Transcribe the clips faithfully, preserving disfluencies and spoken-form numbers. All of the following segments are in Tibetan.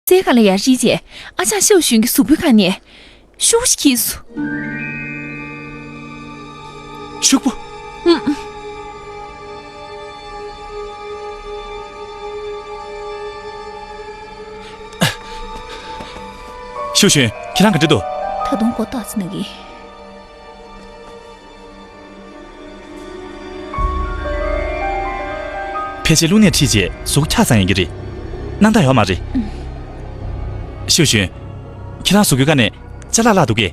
རྩའི་སྒང་ལ་ཡར་བསྐྱིལ་རྗེས་ཨ་ཅག་ཤའོ་ཞུན་གྱི་གཟུགས་པོའི་སྒང་ནས་ཤུགས་ཤིག་འཁྱེར་སོང་། ཤུག་པོ། ཨུམ། ཤའོ་ཞུན། ཁྱེད་རང་ག་འདྲ་འདུག་ད་དུང་མགོ་ཏོག་ཙམ་ན་གི། ཕལ་ཆེར་རླུང་ནད་ཁྲིད་རྗེས་གཟུགས་འཁྱག་ཚར་ཡོང་གི་རེད། སྣང་དག་ཡོད་མ་རེད། ཤའོ་ཞུན། ཁྱེད་རང་གཟུགས་པོའི་སྒང་ནས་ཅ་ལག་བརླག་འདུག་གས།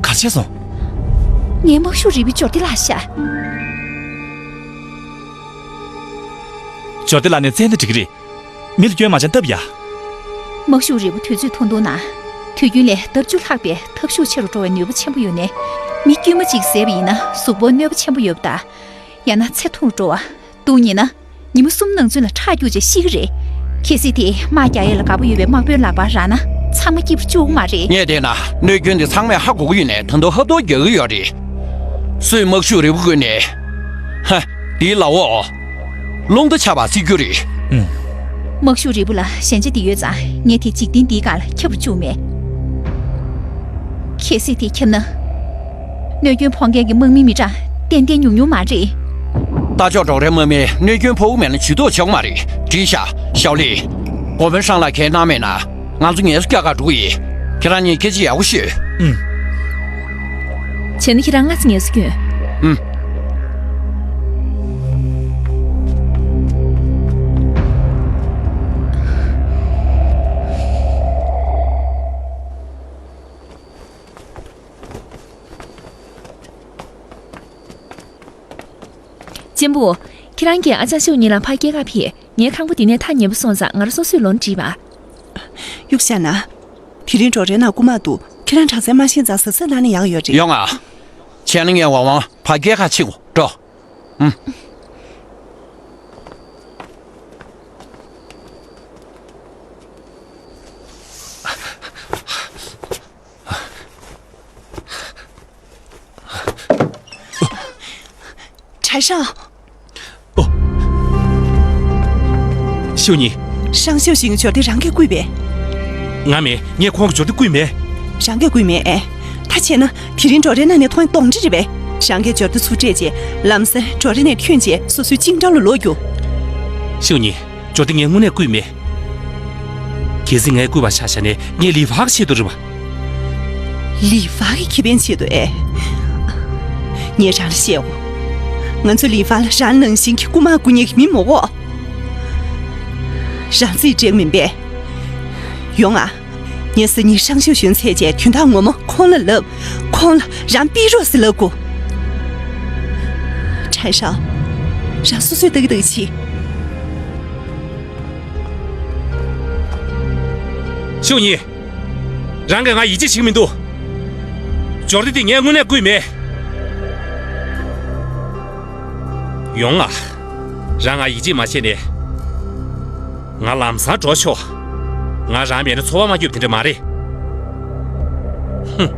ག་རེ་བྱས་སོང་། ངའི་དམག་ཤུགས་རིལ་བུའི་སྦྱོར་སྡེ་བརླག་ཤག་སྦྱོར་སྡེ་བརླག་ནས་བཙལ་ན་འགྲིག་གི་རེད། མི་ལ་སྐྱོན་མ་བྱུང་སྟབས་ཡག་དམག་ཤུགས་རིལ་བུ་དུས་ཚོད་ཐུང་ཐུང་ནང་། དུས་རྒྱུན་ལས་ལྡབ་བཅུ་ལྷག་པའི་ཐབས་ཤུགས་ཆེ་རུ་འགྲོ་བའི་ནུས་པ་ཆེན་པོ་ཡོད་ནས། མི་དཀྱུས་མ་གཅིག་བཟས་པ་ཡིན་ན་གཟུགས་པོར་གནོད་པ་ཆེན་པོ་ཡོད་པ་དང་། ཡང་ན་ཚེ་ཐུང་རུ་འགྲོ་བ། སྡུག་བསྔལ་ན། ཉི་མ་གསུམ་ནང་ཚུན་ལ་ཁྲག་སྐྱུག་བྱས་ཤི་གི་རེད། གལ་སྲིད་དེ་དམག་རྒྱག་ཡས་ལ་དགའ་པོ་ཡོད་པའི་དམག་དཔོན་ལག་པར་རག་ན་ཚང་མ་སྐྱིད་པོ་བཅུག་མ་རེད། ངས་བལྟས་ན་གནོད་སྐྱོན་འདི་ཚང་མས་ཧ་གོ་གི་ཡོད་ནས་ད་དུང་ཧབ་ཐོབ་རྒྱག་གི་ཡོད་རེད། སུས་དམག་ཤུགས་རིལ་བུ་བརྐུས་ནས། ཧ། འདིའི་ལ་འོ། རླུང་རྟ་ཆག་པ་སྲིད་རྒྱུ་རེད། ཨུམ། དམག་ཤུགས་རིལ་བུ་ལ་ཞན་ཆ་འདི་ཡོད་ཙང་ངས་དེ་འཇིག་རྟེན་འདིའི་སྒང་ལ་ཁྱབ་རུ་བཅུག་མེད། གལ་སྲིད་དེ་ཁྱབ་ན། གནོད་སྐྱོན་ཕོག་མཁན་གྱི་དམག་མིའི་མི་གྲངས་ཏན་ཏན་ཉུང་ཉུང་མ་རེད། རྟ་མཆོག་འབྲོག་རའི་དམག་མིར་གནོད་སྐྱོན་ཕོག་གི་མེད་ན་ཇུས་གཏོགས་བྱེད་དགོས་མ་རེད། བྲིས་ཤག་ཞའོ་ལི། འགོ་དཔོན་ཧྲང་ལགས་ཁས་གནང་མེད་ན། ང་ཚོ་ངལ་གསོ་རྒྱག་གར་འགྲོ་གི་ཡིན། ཁྱེད་རང་གཉིས་སྐད་ཆ་ཡག་པོ་ཤོད། ཨུམ། བྱས་ན་ཁྱེད་རང་སྔ་ཙམ་ངལ་གསོ་སྐྱོན། ཨུམ། གཅེན་པོ། ཁྱེད་རང་གིས་ཨ་ཅག་ཤའོ་ཉིན་ལ་ཕར་སྐྱེལ་ག་ཕེབས། ངའི་ཁང་པ་འདི་ནས་ཐག་ཉེ་པོ་སོང་ཙང་ང་རང་སོ་སོས་ལོག་ནས་འགྲིག་པ། གཡུག་བཞག་ན། དེ་རིང་འབྲོག་རའི་ནང་རྐུ་མ་འདུག་ཁྱེད་རང་དྲག་རྩལ་མ་ཤེས་ཙང་གཟབ་གཟབ་གནང་ན་ཡག་ཡོད་རེད། ཡོང་ང་། བྱས་ན་ངས་ཝང་ཝང་ཕར་སྐྱེལ་ག་ཕྱིན་གོ་འགྲོ། ཨུམ། གྲྭ་ཧྲང་། ཨོ། ཤའོ་ཉི། ཧྲང་ཞའོ་ཞིང་སྦྱོར་སྡེ་རང་གིས་བརྐུས་པས། ང་མིན། ངས་ཁོང་གི་སྦྱོར་སྡེ་བརྐུས་མེད། རང་གིས་བརྐུས་མེད་ཨེ། ད་བྱས་ན་དེ་རིང་འབྲོག་རའི་ནང་ནས་མཐོང་གདོང་འདྲེ་རེད་པས། རང་གིས་སྦྱོར་སྡེ་ཚུར་སྤྲད་རྗེས་ལམ་སེང་འབྲོག་རའི་ནས་ཐོན་རྗེས་སོ་སོའི་ཅིང་ཀྲང་ལ་ལོག་རྒྱུ། ཤའོ་ཉི། སྦྱོར་སྡེ་ངས་དངོས་གནས་བརྐུས་མེད། གལ་སྲིད་ངས་བརྐུས་པ་ཆ་བཞག་ནས་ངས་ལི་ཧྥང་གི་ཆེད་དུ་རེད་པ། ལི་ཧྥང་གི་ཁེ་ཕན་ཆེད་དུ་ཨེ། ངས་རང་ལ་བཤད་འོ། ང་ཚོ་ལི་ཧྥང་ལ་རང་ནང་བཞིན་གྱི་རྐུ་མ་རྐུ་མཁན་གྱི་མི་མོ་གོ། རང་རྩིས་སྤྲད་མིན་པས། ཡོང་ང་། ངས་སང་ཉིན་ཧྲང་ཞའོ་ཞུན་ཚེས་བཅད་དོན་དག་ངོ་མ་ཁོང་ལ་ལབ། ཁོང་ལ་རང་ཕུད་རོགས་ཟེར་ལབ་དགོས། ཁྲའི་ཧྲའོ། རང་སོ་སོས་ལྟ་གི་ལྟ་གི་བྱེད། ཤའོ་ཉི། རང་གིས་ང་ཡིད་ཆེས་བྱེད་ཀྱི་མི་འདུག་སྦྱོར་སྡེ་འདི་ངས་དངོས་གནས་བརྐུས་མེད། ཡོང་ང་། རང་ང་ཡིད་ཆེས་མ་བྱས་ནས། ང་ལམ་སང་འགྲོ་ཆོག་ང་རང་མེད་ན་འཚོ་བ་མ་སྐྱོབ་དེ་འདྲ་མ་རེད། ཧུམ།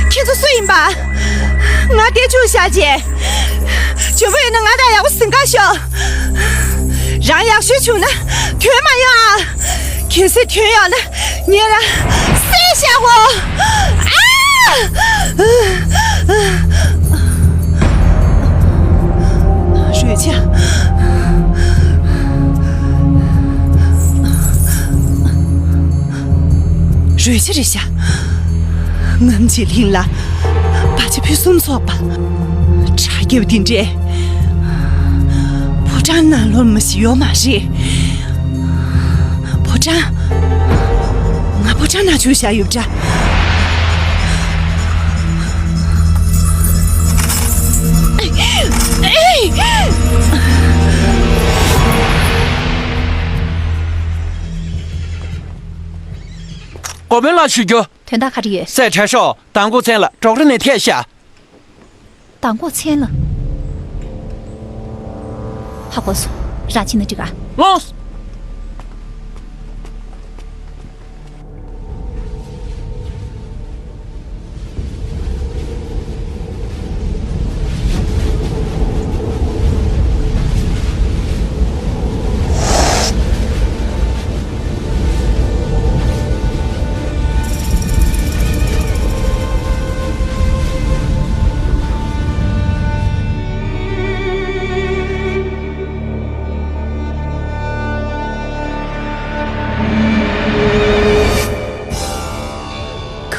ཁྱེད་ཚོ་སུ་ཡིན་པ། ང་དེ་བཅུག་བཞག་རྗེས། འཇོན་པོ་ཡིན་ན་ང་དང་ཡག་པོ་ཟིན་ག་ཤོག་རང་ཡག་ཤོས་བྱུང་ན་ཐོན་མ་ཡོང་ཨ། གལ་སྲིད་ཐོན་ཡོང་ན་ངས་རང་བསད་བཞག་གོ། ཨ། རོལ་ཆ། རོལ་ཆ་རེད་ཤག་ངམ་བྱེད་ལྷིང་ལ། བ་ཆ་ཕུན་སུམ་ཚོགས་པ། དྲ་རྒྱ་བ་འདི་འདྲས། ཕོ་བྲང་ནང་ལོགས་མ་ཞིག་ཡོད་མ་རེད། ཕོ་བྲང་། ང་ཕོ་བྲང་ནང་བཅུག་བཞག་ཡོད་པ་འདྲ། འགོ་དཔོན་ལགས་ཞུ་རྒྱུ། དོན་དག་ག་རེ་ཡོད། སྲས་གྲྭ་ཤོག་དང་གོ་མཚན་ལ་འབྲོག་ར་ནས་ཐད་ཤག་དང་གོ་མཚན་ལ། ཧ་གོ་སོང་། རང་ཕྱིན་ན་འགྲིག་ག་ལོས།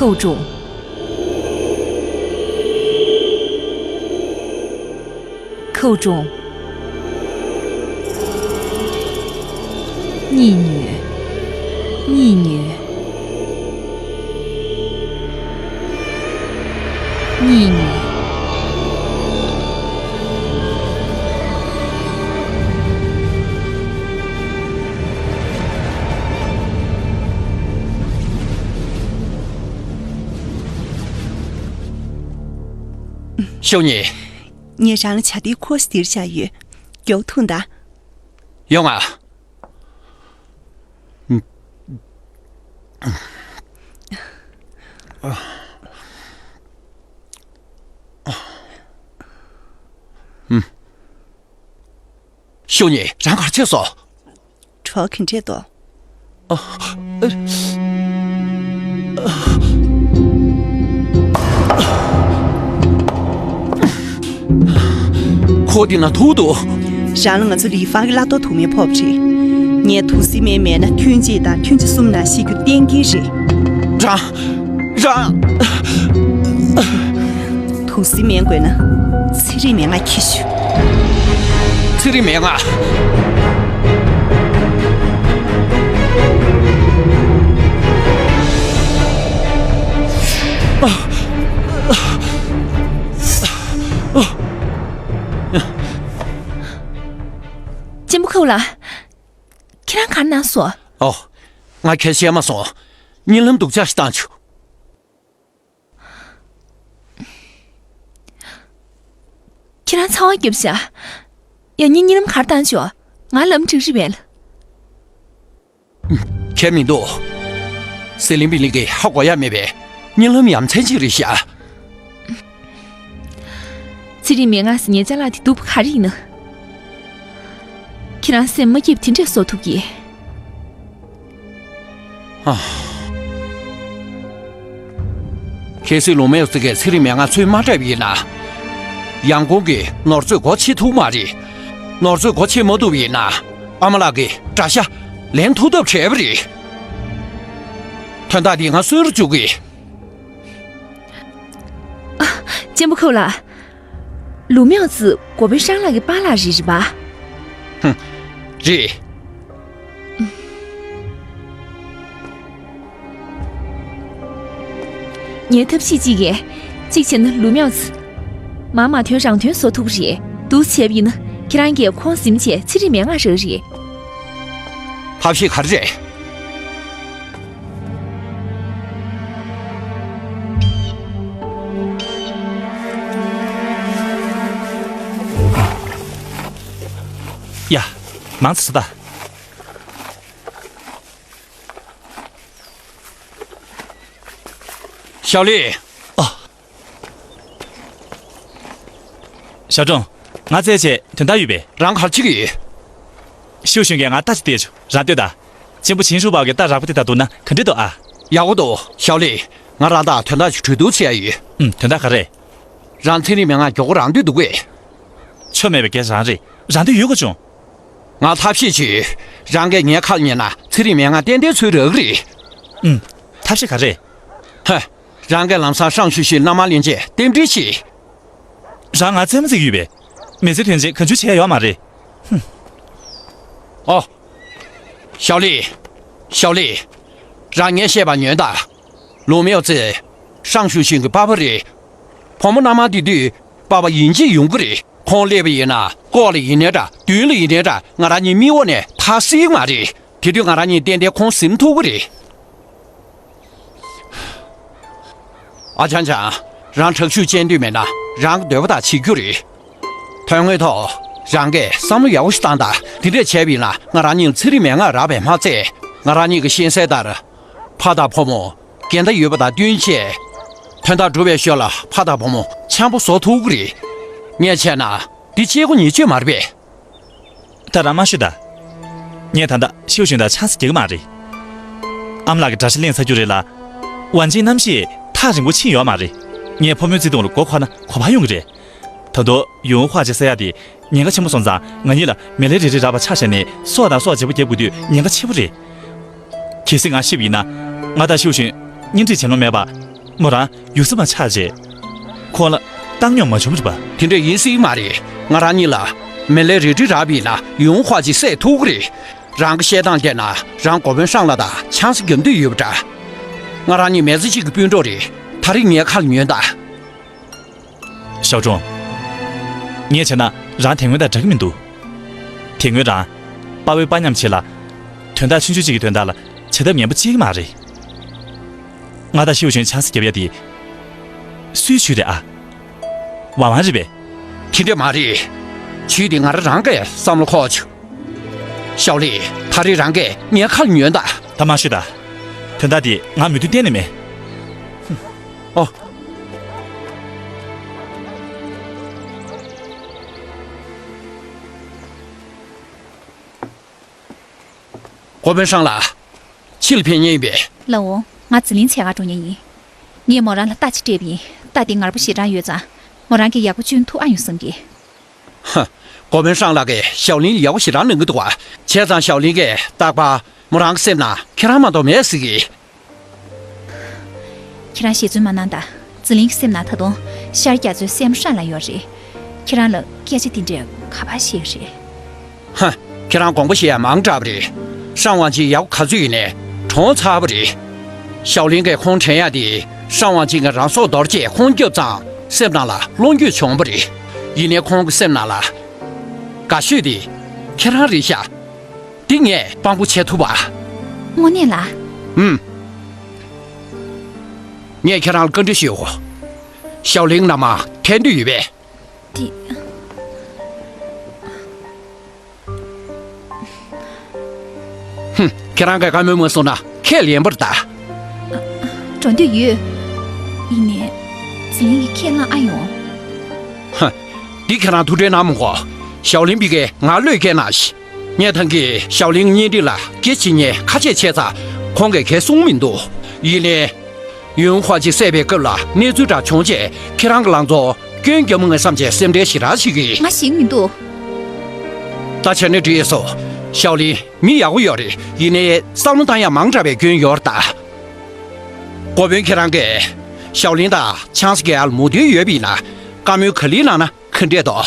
ཁོའུ་ཀྲུང་། ཁོའུ་ཀྲུང་། གཉིད་ཉོན། གཉིད་ཉོན། གཉིད་ཉོན། ཤོ་ཉི། ངས་རང་ལ་བྱ་དེའི་ཁོག་ཞིག་སྟེར་བཞག་ཡོད། མགྱོགས་འཐུང་དང་། ཡོང་ང་། ཤོ་ཉི། རང་ག་རེ་བྱས་སོང་། གྲོགས་ག་འདྲས་འདུག་ཁོ་འདི་ན་ཐུག་འདུག་རང་ལ་ང་ཚོ་ལི་ཧྥང་གི་བླ་རྡོ་དུ་མའི་ཕོབ་རེད། ངས་དུག་སེལ་སྨན་མེད་ན་ཐུན་གཅིག་དང་ཐུན་གཅིག་གསུམ་ནང་བཞེས་རྒྱུ་གཏན་འཁེལ་རེད། རང་། རང་། དུག་སེལ་སྨན་དགོས་ན་ཚེ་རིང་མན་ངག་འཁྱེར་ཤོག་ཚེ་རིང་མན་ངག་གཅེན་པོ་ཁའུ་ལགས། ཁྱེད་རང་ག་རེ་གནང་སོང་། ཨོ། ང་ཁས་བཤད་མ་སོང་། གཉིད་ལམ་སྡུག་ཅག་ཞིག་བཏང་བྱུང་། ཁྱེད་རང་ཚ་བ་རྒྱབ་བཞག་ཡང་སྙིང་གཉིད་ལམ་ག་རེ་བཏང་བྱུང་། ང་ལམ་འགྲིག་རེད་པས། ཁྱད་མི་འདུག་ཟི་ལིང་པི་ལིང་གིས་ཧ་གོ་ཡ་མེད་པའི་གཉིད་ལམ་ཡ་མཚན་ཅིག་རེད་ཤག་ཚེ་རིང་མན་ངག་ཟེར་མཁན་ཅ་ལག་དེ་སྡུག་པོ་ག་རེ་ཡིན་ན། ཁྱེད་རང་སེམས་མ་སྐྱིད་པ་དེ་འདྲས་བཟོ་ཐུབ་ཀྱི། ཨ། གལ་སྲིད་ལུང་མེའོ་ཙི་གིས་ཚེ་རིང་མན་ངག་ཚུར་མ་སྤྲད་པ་ཡིན་ན། ཡང་ཁོང་གིས་ནོར་བཅོས་སྒོ་ཕྱེ་ཐུབ་མ་རེད། ནོར་བཅོས་སྒོ་ཕྱེ་མ་ཐུབ་པ་ཡིན་ན། ཨ་མ་ལགས་ཀྱིས་དགྲ་ཤ་ལེན་ཐུབ་ཐབས་བྲལ་བ་རེད། དོན་དག་འདི་ང་གསོན་རུ་བཅུག་གི། ཨ། གཅེན་པོ་ཁའུ་ལགས། ལུང་མེའོ་ཙི་གོ་པོའི་ཧྲང་ལགས་ཀྱི་པཱ་ལགས་རེད་རེད་པ། ཧུམ། རེད། ངའི་ཐབས་ཤེས་གཅིག་གིས། གཅིག་བྱས་ན་ལུང་མེའོ་ཙི་མར་མ་ཐོན་རང་ཐོན་བཟོ་ཐུབ་ཀྱི་རེད། འདུག་བྱས་པ་ཡིན་ན་ཁྱེད་རང་གིས་ཁོང་ཟིན་བྱས་ཚེ་རིང་མན་ངག་རག་གི་རེད། ཐབས་ཤེས་ག་རེ་རེད། ཡ། མང་ཙི་སོ་ད། ཞའོ་ལི། ཨ། ཞའོ་ཀྲུང་། ང་བཙལ་བྱས་དོན་དག་ཡོད་པས། རང་ག་རེ་བྱེད་ཀྱི་ཡོད། ཤིའུ་ཞུན་གྱིས་ང་རྟ་ཅིག་སྟེར་བྱུང་། རང་ལྟོས་དང་། གཅེན་པོ་ཆིང་ཧྲུའུ་པའོ་གི་རྟ་རགས་པ་དེ་དང་བསྡུར་ན་ག་འདྲ་འདུག་ཨ། ཡག་པོ་འདུག་ཞའོ་ལི། ང་རང་དང་དོན་དག་ཅིག་གྲོས་བསྡུར་བྱེད་ཡ་ཡོད། ཨུམ། དོན་དག་ག་རེ། རང་ཚེ་རིང་མན་ངག་མགྱོགས་པོ་རག་འདོད་འདུག་གས། ཆོ་མེད་པའི་སྐད་ཆ་རང་རེད། རག་འདོད་ཡོད་ག་བྱུང་། ང་ཐབས་ཤེས་བྱོས། རང་གིས་ངའི་ཁ་ལ་ཉན་ན་ཚེ་རིང་མན་ངག་ཏན་ཏན་ཚུར་རག་གི་རེད། ཨུམ། ཐབས་ཤེས་ག་རེ། ཧ། རང་གིས་ལམ་སང་ཧྲང་ཞུ་ཞིའི་མནའ་མ་ལེན་ཆེད་རྟེན་འབྲེལ་བྱེད། རང་ང་རྩེད་མོ་རྩེ་གི་ཡོད་པས། མི་ཚེ་དོན་ཆེད་གང་བྱུང་བྱེད་ཡ་ཡོད་མ་རེད། ཧུམ། ཨོ། ཞའོ་ལི། ཞའོ་ལི། རང་ངས་བཤད་པ་ཉོན་དང་། ལུང་མེའོ་ཙི། ཧྲང་ཞུ་ཞིན་གྱི་པ་ཕ་རེད། བུ་མོ་མནའ་མ་དེ་དུས་པ་ཕ་ཡིན་གཅིག་ཡོང་གི་རེད། ཁོང་སླེབས་པ་ཡིན་ན་ལྐོག་ལ་ཡིན་ནའི་འདྲ་མདུན་ལ་ཡིན་ནའི་འདྲ་ང་རང་གཉིས་མིག་འོག་ནས་ཐར་སྲིད་མ་རེད། དེ་དུས་ང་རང་གཉིས་ཏན་ཏན་ཁོང་ཟིན་ཐུབ་ཀྱི་རེད། ཨ་ཅང་ཅང་། རང་དྲག་ཤུགས་ཅན་དུས་མེད་ན་རང་གི་འདོད་པ་དག་བྱེད་རྒྱུ་རེད། དོན་དངོས་ཐོག་ རང་གིས་བསམ་བློ་ཡག་པོ་ཞིག་བཏང་དང་། དེ་འདྲས་བྱས་པ་ཡིན་ན་ང་རང་གཉིས་ལ་ཚན་རིག་མན་ངག་རག་པས་མ་ཚད། ང་རང་གཉིས་ཀྱི་ཤེས་གསལ་ལྟར། ཕ་དང་བུ་མོ་འགལ་ཟླ་ཡོད་པ་དང་བསྟུན་བྱས། དོན་དག་འགྲུབ་པའི་ཞོར་ལ་ཕ་དང་བུ་མོ་འཆམ་པོ་བཟོ་ཐུབ་ཀྱི་རེད། ངས་བྱས་ན་འདི་གཅིག་པོ་ཉེས་སྤྱོད་མ་རེད་པས། ད་རང་མ་ཤོད་ད། ངས་ད་ལྟ་ཤིའུ་ཞུན་དང་ཆང་ས་རྒྱག་གི་མ་རེད། ཨ་མ་ལགས་ཀྱིས་དགྲ་ཤ་ལེན་ཚར་རྒྱུ་རེད་ལ། ཝན་ཅིན་རྣམ་ཤེས་ཐག་རིང་པོ་ཕྱིན་ཡོད་མ་རེད། ངས་ཕོ་མོའི་བརྩེ་དུང་ལ་མགོ་འཁོར་ན་གོ་འཕང་ཡོང་གི་རེད། ད་དུང་ཡུང་ཧྭ་ཅི་ཟེར་ཡག་དེ་ཉེན་ཁ་ཆེན་པོ་སོང་ཙང་ང་གཉིས་ལ་མེ་ལེ་རེ་རེ་རག་པ་ཆ་བཞག་ནས་སྲོག་དང་སྲོག་བརྗེ་པོ་རྒྱབ་དགོས་དུས་ཉེན་ཁ་ཆེན་པོ་རེད། གལ་སྲིད་ང་ཤི་བ་ཡིན་ན། ང་དང་ཤིའུ་ཞུན་གཉེན་སྒྲིག་བྱེད་ལོང་མེད་པ། མོ་རང་ཡུགས་ས་མ་ཆགས་རྗེས། ཁོང་ལ་བཏང་སྙོམས་མ་བྱུང་བ་རེད་པ། དེ་འདྲ་ཡིན་སྲིད་མ་རེད། ང་རང་གཉིས་ལ་མེ་ལེ་རེ་རེ་རག་པ་ཡིན་ན་ཡུང་ཧྭ་ཅི་བསད་ཐུབ་ཀྱི་རེད། རང་གི་བཤད་སྟངས་བལྟས་ན་རང་གོ་བོན་ཧྲང་ལགས་དང་ཆང་ས་རྒྱག་འདོད་ཡོད་པ་འདྲ། ང་རང་གཉིས་མི་ཚེ་གཅིག་གི་སྤུན་གྲོགས་རེད། ད་རེས་ངའི་ཁ་ལ་ཉོན་དང་། ཞའོ་ཀྲུང་། ངས་བྱས་ན་རང་དེ་སྔོན་དང་འདྲ་གི་མི་འདུག། དེ་སྔོན་རང་དཔའ་བོའི་དཔའ་ཉམས་ཆེ་ལ། དོན་དག་ཆུང་ཆུང་གཅིག་གི་དོན་དག་ལ་བྱ་ཐབས་ངན་པ་བྱེད་ཀྱི་མ་རེད། ང་དང་ཤིའུ་ཞུན་ཆང་ས་རྒྱབ་ཡག་དེ་སུའི་ཇུས་རེད་ཨ། ཝང་ཝང་རེད་པས། དེ་འདྲ་མ་རེད། ཇུས་དེ་ང་རང་རང་གིས་བསམ་བློ་འཁོར་བྱུང་། ཞའོ་ལིན། ད་རེས་རང་གིས་ངའི་ཁ་ལ་ཉོན་དང་། ད་མ་ཤོད་ད། དོན་དག་འདི་ང་མོས་མཐུན་གཏན་ནས་མེད། ཨོ། གོ་བོན་ཧྲང་ལགས། ཕྱི་ལ་ཕེབས་མཁན་ཡིན་པས། ལགས་འོང་། ང་ཙི་ལིན་འཚོལ་ག་འགྲོ་མཁན་ཡིན། ངས་མོ་རང་ལ་རྟ་ཅིག་སྤྲད་པ་ཡིན། རྟ་འདི་ངར་པོ་ཞེ་དྲག་ཡོད་ཙང་། མོ་རང་གིས་ཡག་པོ་བཅོས་ཐུབ་ཨ་ཡོང་བསམ་གི། ཧ། གོ་བོན་ཧྲང་ལགས་ཀྱིས་ཞའོ་ལིན་ཡག་པོ་ཞེ་དྲག་གནང་གི་འདུག་པ། བྱས་ཙང་ཞའོ་ལིན་གྱིས་རྟག་པར་མོ་རང་གི་སེམས་ནང་ཁྱེད་རང་མ་གཏོགས་མེད་ཟེར་གི། ཁྱེད་རང་ཞེ་བཙུན་མ་གནང་དང་། ཙི་ལིན་གྱི་སེམས་ནང་ད་དུང་ཤར་རྒྱ་མཚོའི་སྲས་མོ་ཧྲན་ལགས་ཡོད་རེད། ཁྱེད་རང་ལ་སྐད་ཆ་དེ་འདྲས་ག་པར་བཤད་ཀྱི་རེད། ཧ། ཁྱེད་རང་དགོངས་པ་བཞེས་ཡག་མང་དྲགས་པ་རེད། ཧྲན་ཝང་ཅིན་ཡག་པོ་ག་ཚོད་ཡིན་ནའི་གྲོངས་ཚར་བ་རེད། ཞའོ་ལིན་གྱིས་ཁོང་དྲན་ཡག་དེ་ཧྲན་ཝང་ཅིན་གྱིས་རང་སྲོག་དོར་རྗེས་ཁོང་སྐྱོབ་ཙང་སེམས་ནང་ལ་བློ་འགྱོད་བྱུང་བ་རེད། ཡིན་ནའི་ཁོང་གི་སེམས་ནང་ལ་དགའ་ཤོས་དེ་ཁྱེད་རང་རེད་ཤག། འདི་ངས་དཔང་པོ་བྱེད་ཐུབ་པ། དངོས་གནས་ལ། ཨུམ། ངས་ཁྱེད་རང་ལ་བཀའ་འདྲི་ཞུའོ། ཞའོ་ལིན་མནའ་མ་འཐེན་འདོད་ཡོད་པས། འདི། ཧུམ། ཁྱེད་རང་གིས་བཀའ་མོལ་མ་གསུངས་ན་ཁས་ལེན་པར་གདའ། འགྲོ་འདོད་ཡོད། ཡིན་ནའི། ཙི་ལིན་གྱིས་ཁས་བླངས་ཨ་ཡོང་། ཧ། འདི་ཁྱེད་རང་ཐུགས་ཁྲལ་གནང་མི་དགོས། ཞའོ་ལིན་པི་ཀས་ང་བློས་བཀལ་གནང་ཞིག། ངས་ཐང་གིས་ཞའོ་ལིན་གཉེན་སྒྲིག་ལ་སྐྱེ་འཆི་གཉིས་ཁ་ཆད་བྱས་ཙང་ཁོང་གིས་གང་གསུང་མི་འདུག། ཡིན་ནའི། ཡུན་ཧྭ་ཅི་བསད་པའི་སྐབས་ལ་གནས་ཚུལ་འདྲ་བྱུང་རྗེས་ཁྱེད་རང་གི་ལང་ཚོ་སྐྱོན་རྒྱག་མི་ངེས་བསམ་བྱས་སེམས་ཁྲལ་ཞེ་དྲག་བྱེད་ཀྱི། ང་ཞིག་མི་འདུག། ད་བྱས་ན་འགྲིག་སོང་། ཞའོ་ལིན་མི་ཡག་པོ་ཡོད་རེད། ཡིན་ནའི་བསམ་བློ་བཏང་ཡག་མང་དྲགས་པའི་སྐྱོན་ཡོད་རེད་ད། གོ་བོན་ཁྱེད་རང་གིས་ཞའོ་ལིན་དང་ཆང་ས་རྒྱག་ཡག་ལ་མོས་མཐུན་ཡོད་པ་ཡིན་ན་བཀའ་མོལ་ག་ལེར་གནང་ན། ག་འདྲས་འདུག།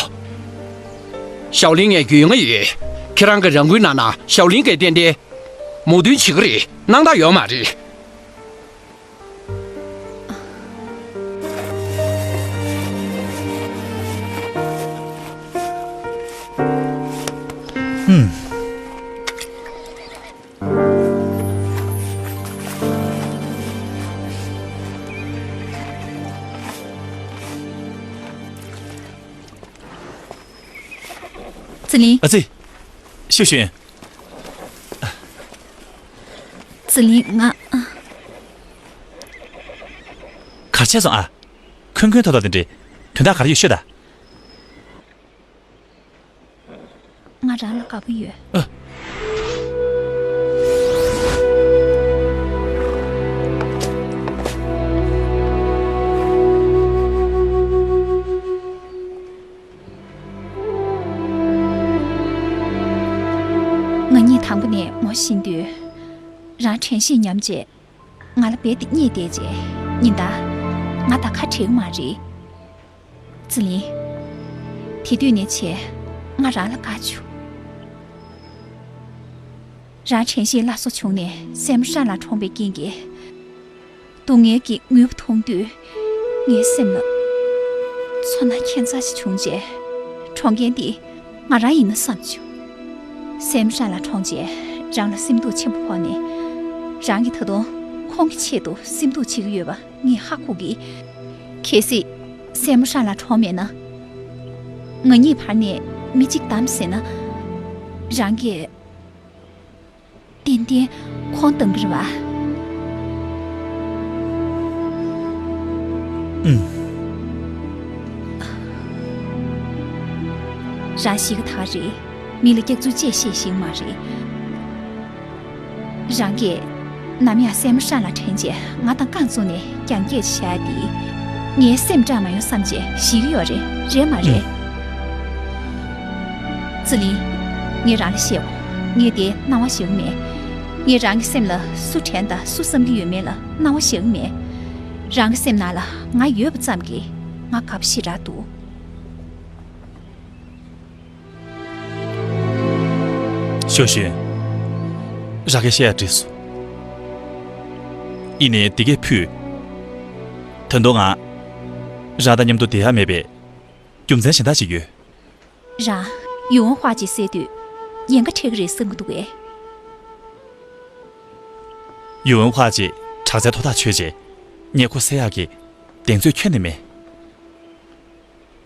ཞའོ་ལིན་ངས་རྒྱུས་མངའ་ཡོད། ཁྱེད་རང་གིས་རང་འགུལ་གནང་ན་ཞའོ་ལིན་གྱིས་ཏན་ཏན་མོས་མཐུན་བྱེད་ཀྱི་རེད། སྣང་དག་ཡོད་མ་རེད། ཧུམ། ཙི་ལིན། ཨ་ཙི། ཤིའུ་ཞུན། ཙི་ལིན་ང་། ག་བྱས་སོང་ཨ། འཁོན་འཁོན་ཐོག་ཐོག་དེ་འདྲའི་དོན་དག་ག་རེ་ཡོད་ཤོད་ད། ང་རང་ལ་དགའ་པོ་ཡོད། ཨ། ང་གཉིས་དང་པོ་ནས་ངོ་ཤེས་དུས། རང་དྲན་ཤེས་ཉམས་རྗེས། ང་ལ་རྦད་དེ་བརྙས་བསྡད་རྗེས། ཉིན་ལྟར་ང་དང་ཁ་བྲལ་གི་མ་རེད། ཙི་ལིན། དེ་དུས་ནས་བྱས་ང་རང་ལ་དགའ་བྱུང་། རང་དྲན་ཤེས་སླར་གསོ་བྱུང་ནས་སྲས་མོ་ཧྲན་ལགས་གྲོངས་པའི་རྐྱེན་གྱིས། སྡུག་བསྔལ་གྱི་དངོས་པོ་མཐོང་དུས། ངའི་སེམས་ལ་ཚོར་སྣང་ཁྱད་མཚར་ཞིག་བྱུང་རྗེས། གྲོངས་མཁན་འདི་ང་རང་ཡིན་ན་བསམ་བྱུང་། སྲས་མོ་ཧྲན་ལགས་གྲོངས་རྗེས་རང་ལ་སེམས་སྡུག་ཆེན་པོ་ཕོག་ནས། རང་གིས་ད་དུང་ཁོང་གི་ཆེད་དུ་སེམས་སྡུག་བྱེད་ཀྱི་ཡོད་པ་ངས་ཧ་གོ་གི། གལ་སྲིད་སྲས་མོ་ཧྲན་ལགས་གྲོངས་མེད་ན། ང་གཉིས་བར་ནས་ མི་གཅིག་བདམས་ཟེར་ན། རང་གིས་ཏན་ཏན་ཁོང་བདམས་ཀྱི་རེད་བ། ཨུམ། རང་གཞིས་ཀ་དག་རེད། མི་ལ་སྐྱག་རྫུན་ཅིག་བཤད་ཤེས་མ་རེད། རང་གིས་ནམ་ཡང་སྲས་མོ་ཧྲན་ལ་དྲན་རྗེས་ང་དང་རྐང་བཙུགས་ནས་རྒྱང་སྐྱོད་བྱས་ཏེ། ངའི་སེམས་སྐྲག་མ་ཡོང་བསམ་བྱས་ཞིག་ཡོད་རེད། རེད་མ་རེད། ཨུམ། ཙི་ལིན། ངས་རང་ལ་བཤད་འོ། ངས་དེ་སྣང་བ་ཞེ་པོ་མེད། ངས་རང་གི་སེམས་ལ་སུ་དྲན་དང་སུ་བསམ་གྱི་ཡོད་མེད་ལ་སྣང་བ་ཞེ་པོ་མེད། རང་གི་སེམས་ནང་ལ་ང་ཡོད་པ་ཙམ་གྱིས་ང་དགའ་པོ་ཞེ་དྲག་འདུག། ཞའོ་ཞུན། ར་གས་བཤད་ཡ་འགྲིག་སོང་། ཡིན་ནའི་འདི་གས་ཕུད། ད་དུང་ང་། ར་དང་མཉམ་དུ་བསྡད་ཡ་མེད་པའི་རྒྱུ་མཚན་གཞན་དག་ཅིག་ཡོད། རང་། ཡུང་ཝུན་ཧྭ་ཅིག་བསད་དུས་ཉེན་ཁ་འཕྲད་ཀྱི་རེད་བསམ་གྱི་འདུག་གས། ཡུང་ཝུན་ཧྭ་ཅིག་དྲག་རྩལ་མཐོ་ཐག་ཆོད་རྗེས་ཉེན་ཁ་སེལ་ཡག་གི་གདེང་ཚོད་ཁྱོན་ནས་མེད།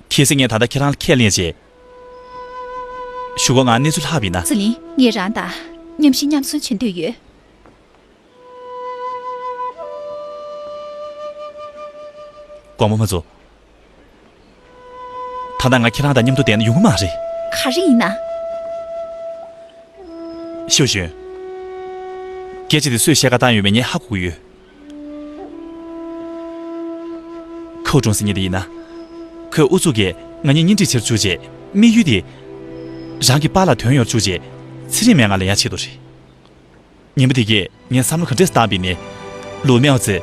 གལ་སྲིད་ངས་ད་ལྟ་ཁྱེད་རང་ལ་ཁས་ལེན་བྱས། གཞུག་གུ་ང་གནས་ཚུལ་ལྷག་པ་ཡིན་ན། ཙི་ལིན། ངས་རང་དང་མཉམ་ཞིང་མཉམ་གསོན་བྱེད་འདོད་ཡོད། དགོངས་པ་མ་ཚོམ། ད་ལྟ་ང་ཁྱེད་རང་དང་མཉམ་དུ་བསྡད་ན་ཡོང་གི་མ་རེད། ག་རེ་ཡིན་ན། ཞའོ་ཞུན། སྐད་ཆ་དེ་སུས་བཤད་ག་བཏང་ཡོད་མེད་ངས་ཧ་གོ་གི་ཡོད། ཁོའུ་ཀྲུང་ཟེར་མཁན་དེ་ཡིན་ན། ཁོས་ཨུ་ཚུགས་ཀྱིས་ང་གཉིས་གཉེན་སྒྲིག་བྱེད་རུ་བཅུག་རྗེས་དམིགས་ཡུལ་དེ། རང་གི་པཱ་ལགས་དོན་ཡོང་རུ་བཅུག་རྗེས་ཚེ་རིང་མའི་ང་ལེན་ཡག་ཆེད་དུ་རེད། ཉིན་མོ་དེ་གས་ངས་བསམ་བློ་ག་འདྲས་བཏང་བ་ཡིན་ནའི། ལུའུ་མའོ་ཙེས།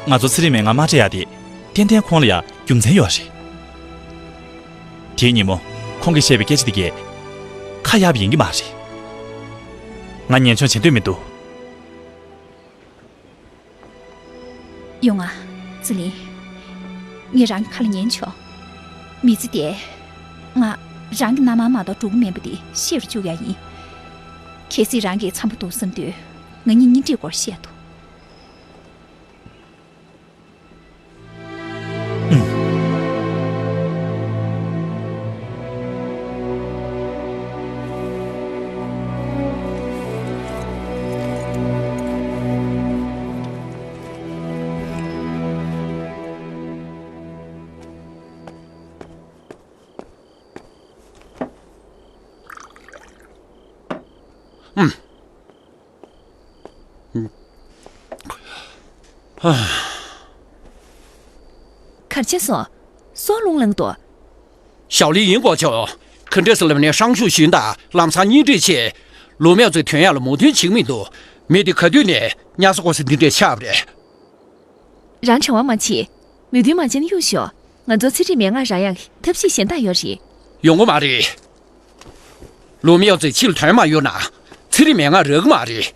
ང་ཚོ་ཚེ་རིང་མའི་ང་མ་སྤྲད་ཡག་དེ་ཏན་ཏན་ཁོང་ལ་ཡང་རྒྱུ་མཚན་ཡོད་རེད། དེའི་ཉིན་མོ་ཁོང་གིས་བཤད་པའི་སྐད་ཆ་དེ་གས་ཁ་གཡར་བ་ཡིན་གྱི་མ་རེད། ང་ཉེན་མཆོང་བྱེད་འདོད་མི་འདུག། ཡོང་ང་། ཙི་ལིན། ངས་རང་གི་ཁ་ལ་ཉན་ཆོག། མི་ཚེ་འདིར་ང་རང་གི་མནའ་མ་མ་གཏོགས་འགྲོ་གི་མིན་པ་དེ་ཤེས་རུ་བཅུག་ཡག་ཡིན། གལ་སྲིད་རང་གིས་འཚམ་པོ་འདུག་བསམ་དུས་ང་གཉིས་གཉེན་སྒྲིག་སྐོར་བཤད་དོ། གར་ཆགས་སོང་། སྲོག་རླུང་ལངས་འདུག། ཞའོ་ལི་ཡིན་གོ་ཆོ། ག་འདྲས་སེ་ལབ་ནས་ཧྲང་ཞུ་ཞིན་དང་ལམ་སང་གཉེན་སྒྲིག་བྱས། ལུའུ་མའོ་ཙེ་དོན་ཡག་ལ་མོས་མཐུན་བྱེད་ཀྱི་མི་འདུག། མི་དེ་ག་དུས་ནས་ཉ་ས་གོ་ས་འདི་འདྲས་ཆགས་པ་རེད། རང་བྱ་བ་མ་བྱེད། མོས་མཐུན་མ་བྱས་ན་གཡུག་ཞོག། ང་ཚོ་ཚེ་རིང་མའི་ང་རག་ཡག་ཐབས་ཤེས་གཞན་དག་ཡོད་རེད། ཡོང་གི་མ་རེད། ལུའུ་མའོ་ཙེ་ཕྱི་ལ་དོན་མ་ཡོང་ན། ཚེ་རིང་མའི་ང་རག་གི་མ་རེད།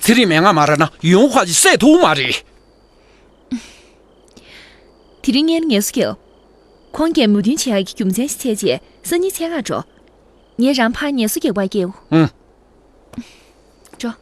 ཚེ་རིང་མའི་ང་མ་རག་ན་ཡུང་ཧྭ་ཅིག་བསད་ཐུབ་མ་རེད། དེ་རིང་ངས་ངལ་གསོ་རྒྱག། ཁོང་གིས་མོས་མཐུན་བྱེད་ཡག་གི་རྒྱུ་མཚན་ཞིག་བཙལ་རྗེས་སང་ཉིན་འཚོལ་ག་འགྲོ། ངས་རང་ཕར་ངལ་གསོ་རྒྱག་པར་སྐྱེལ། ཨང་། འགྲོ།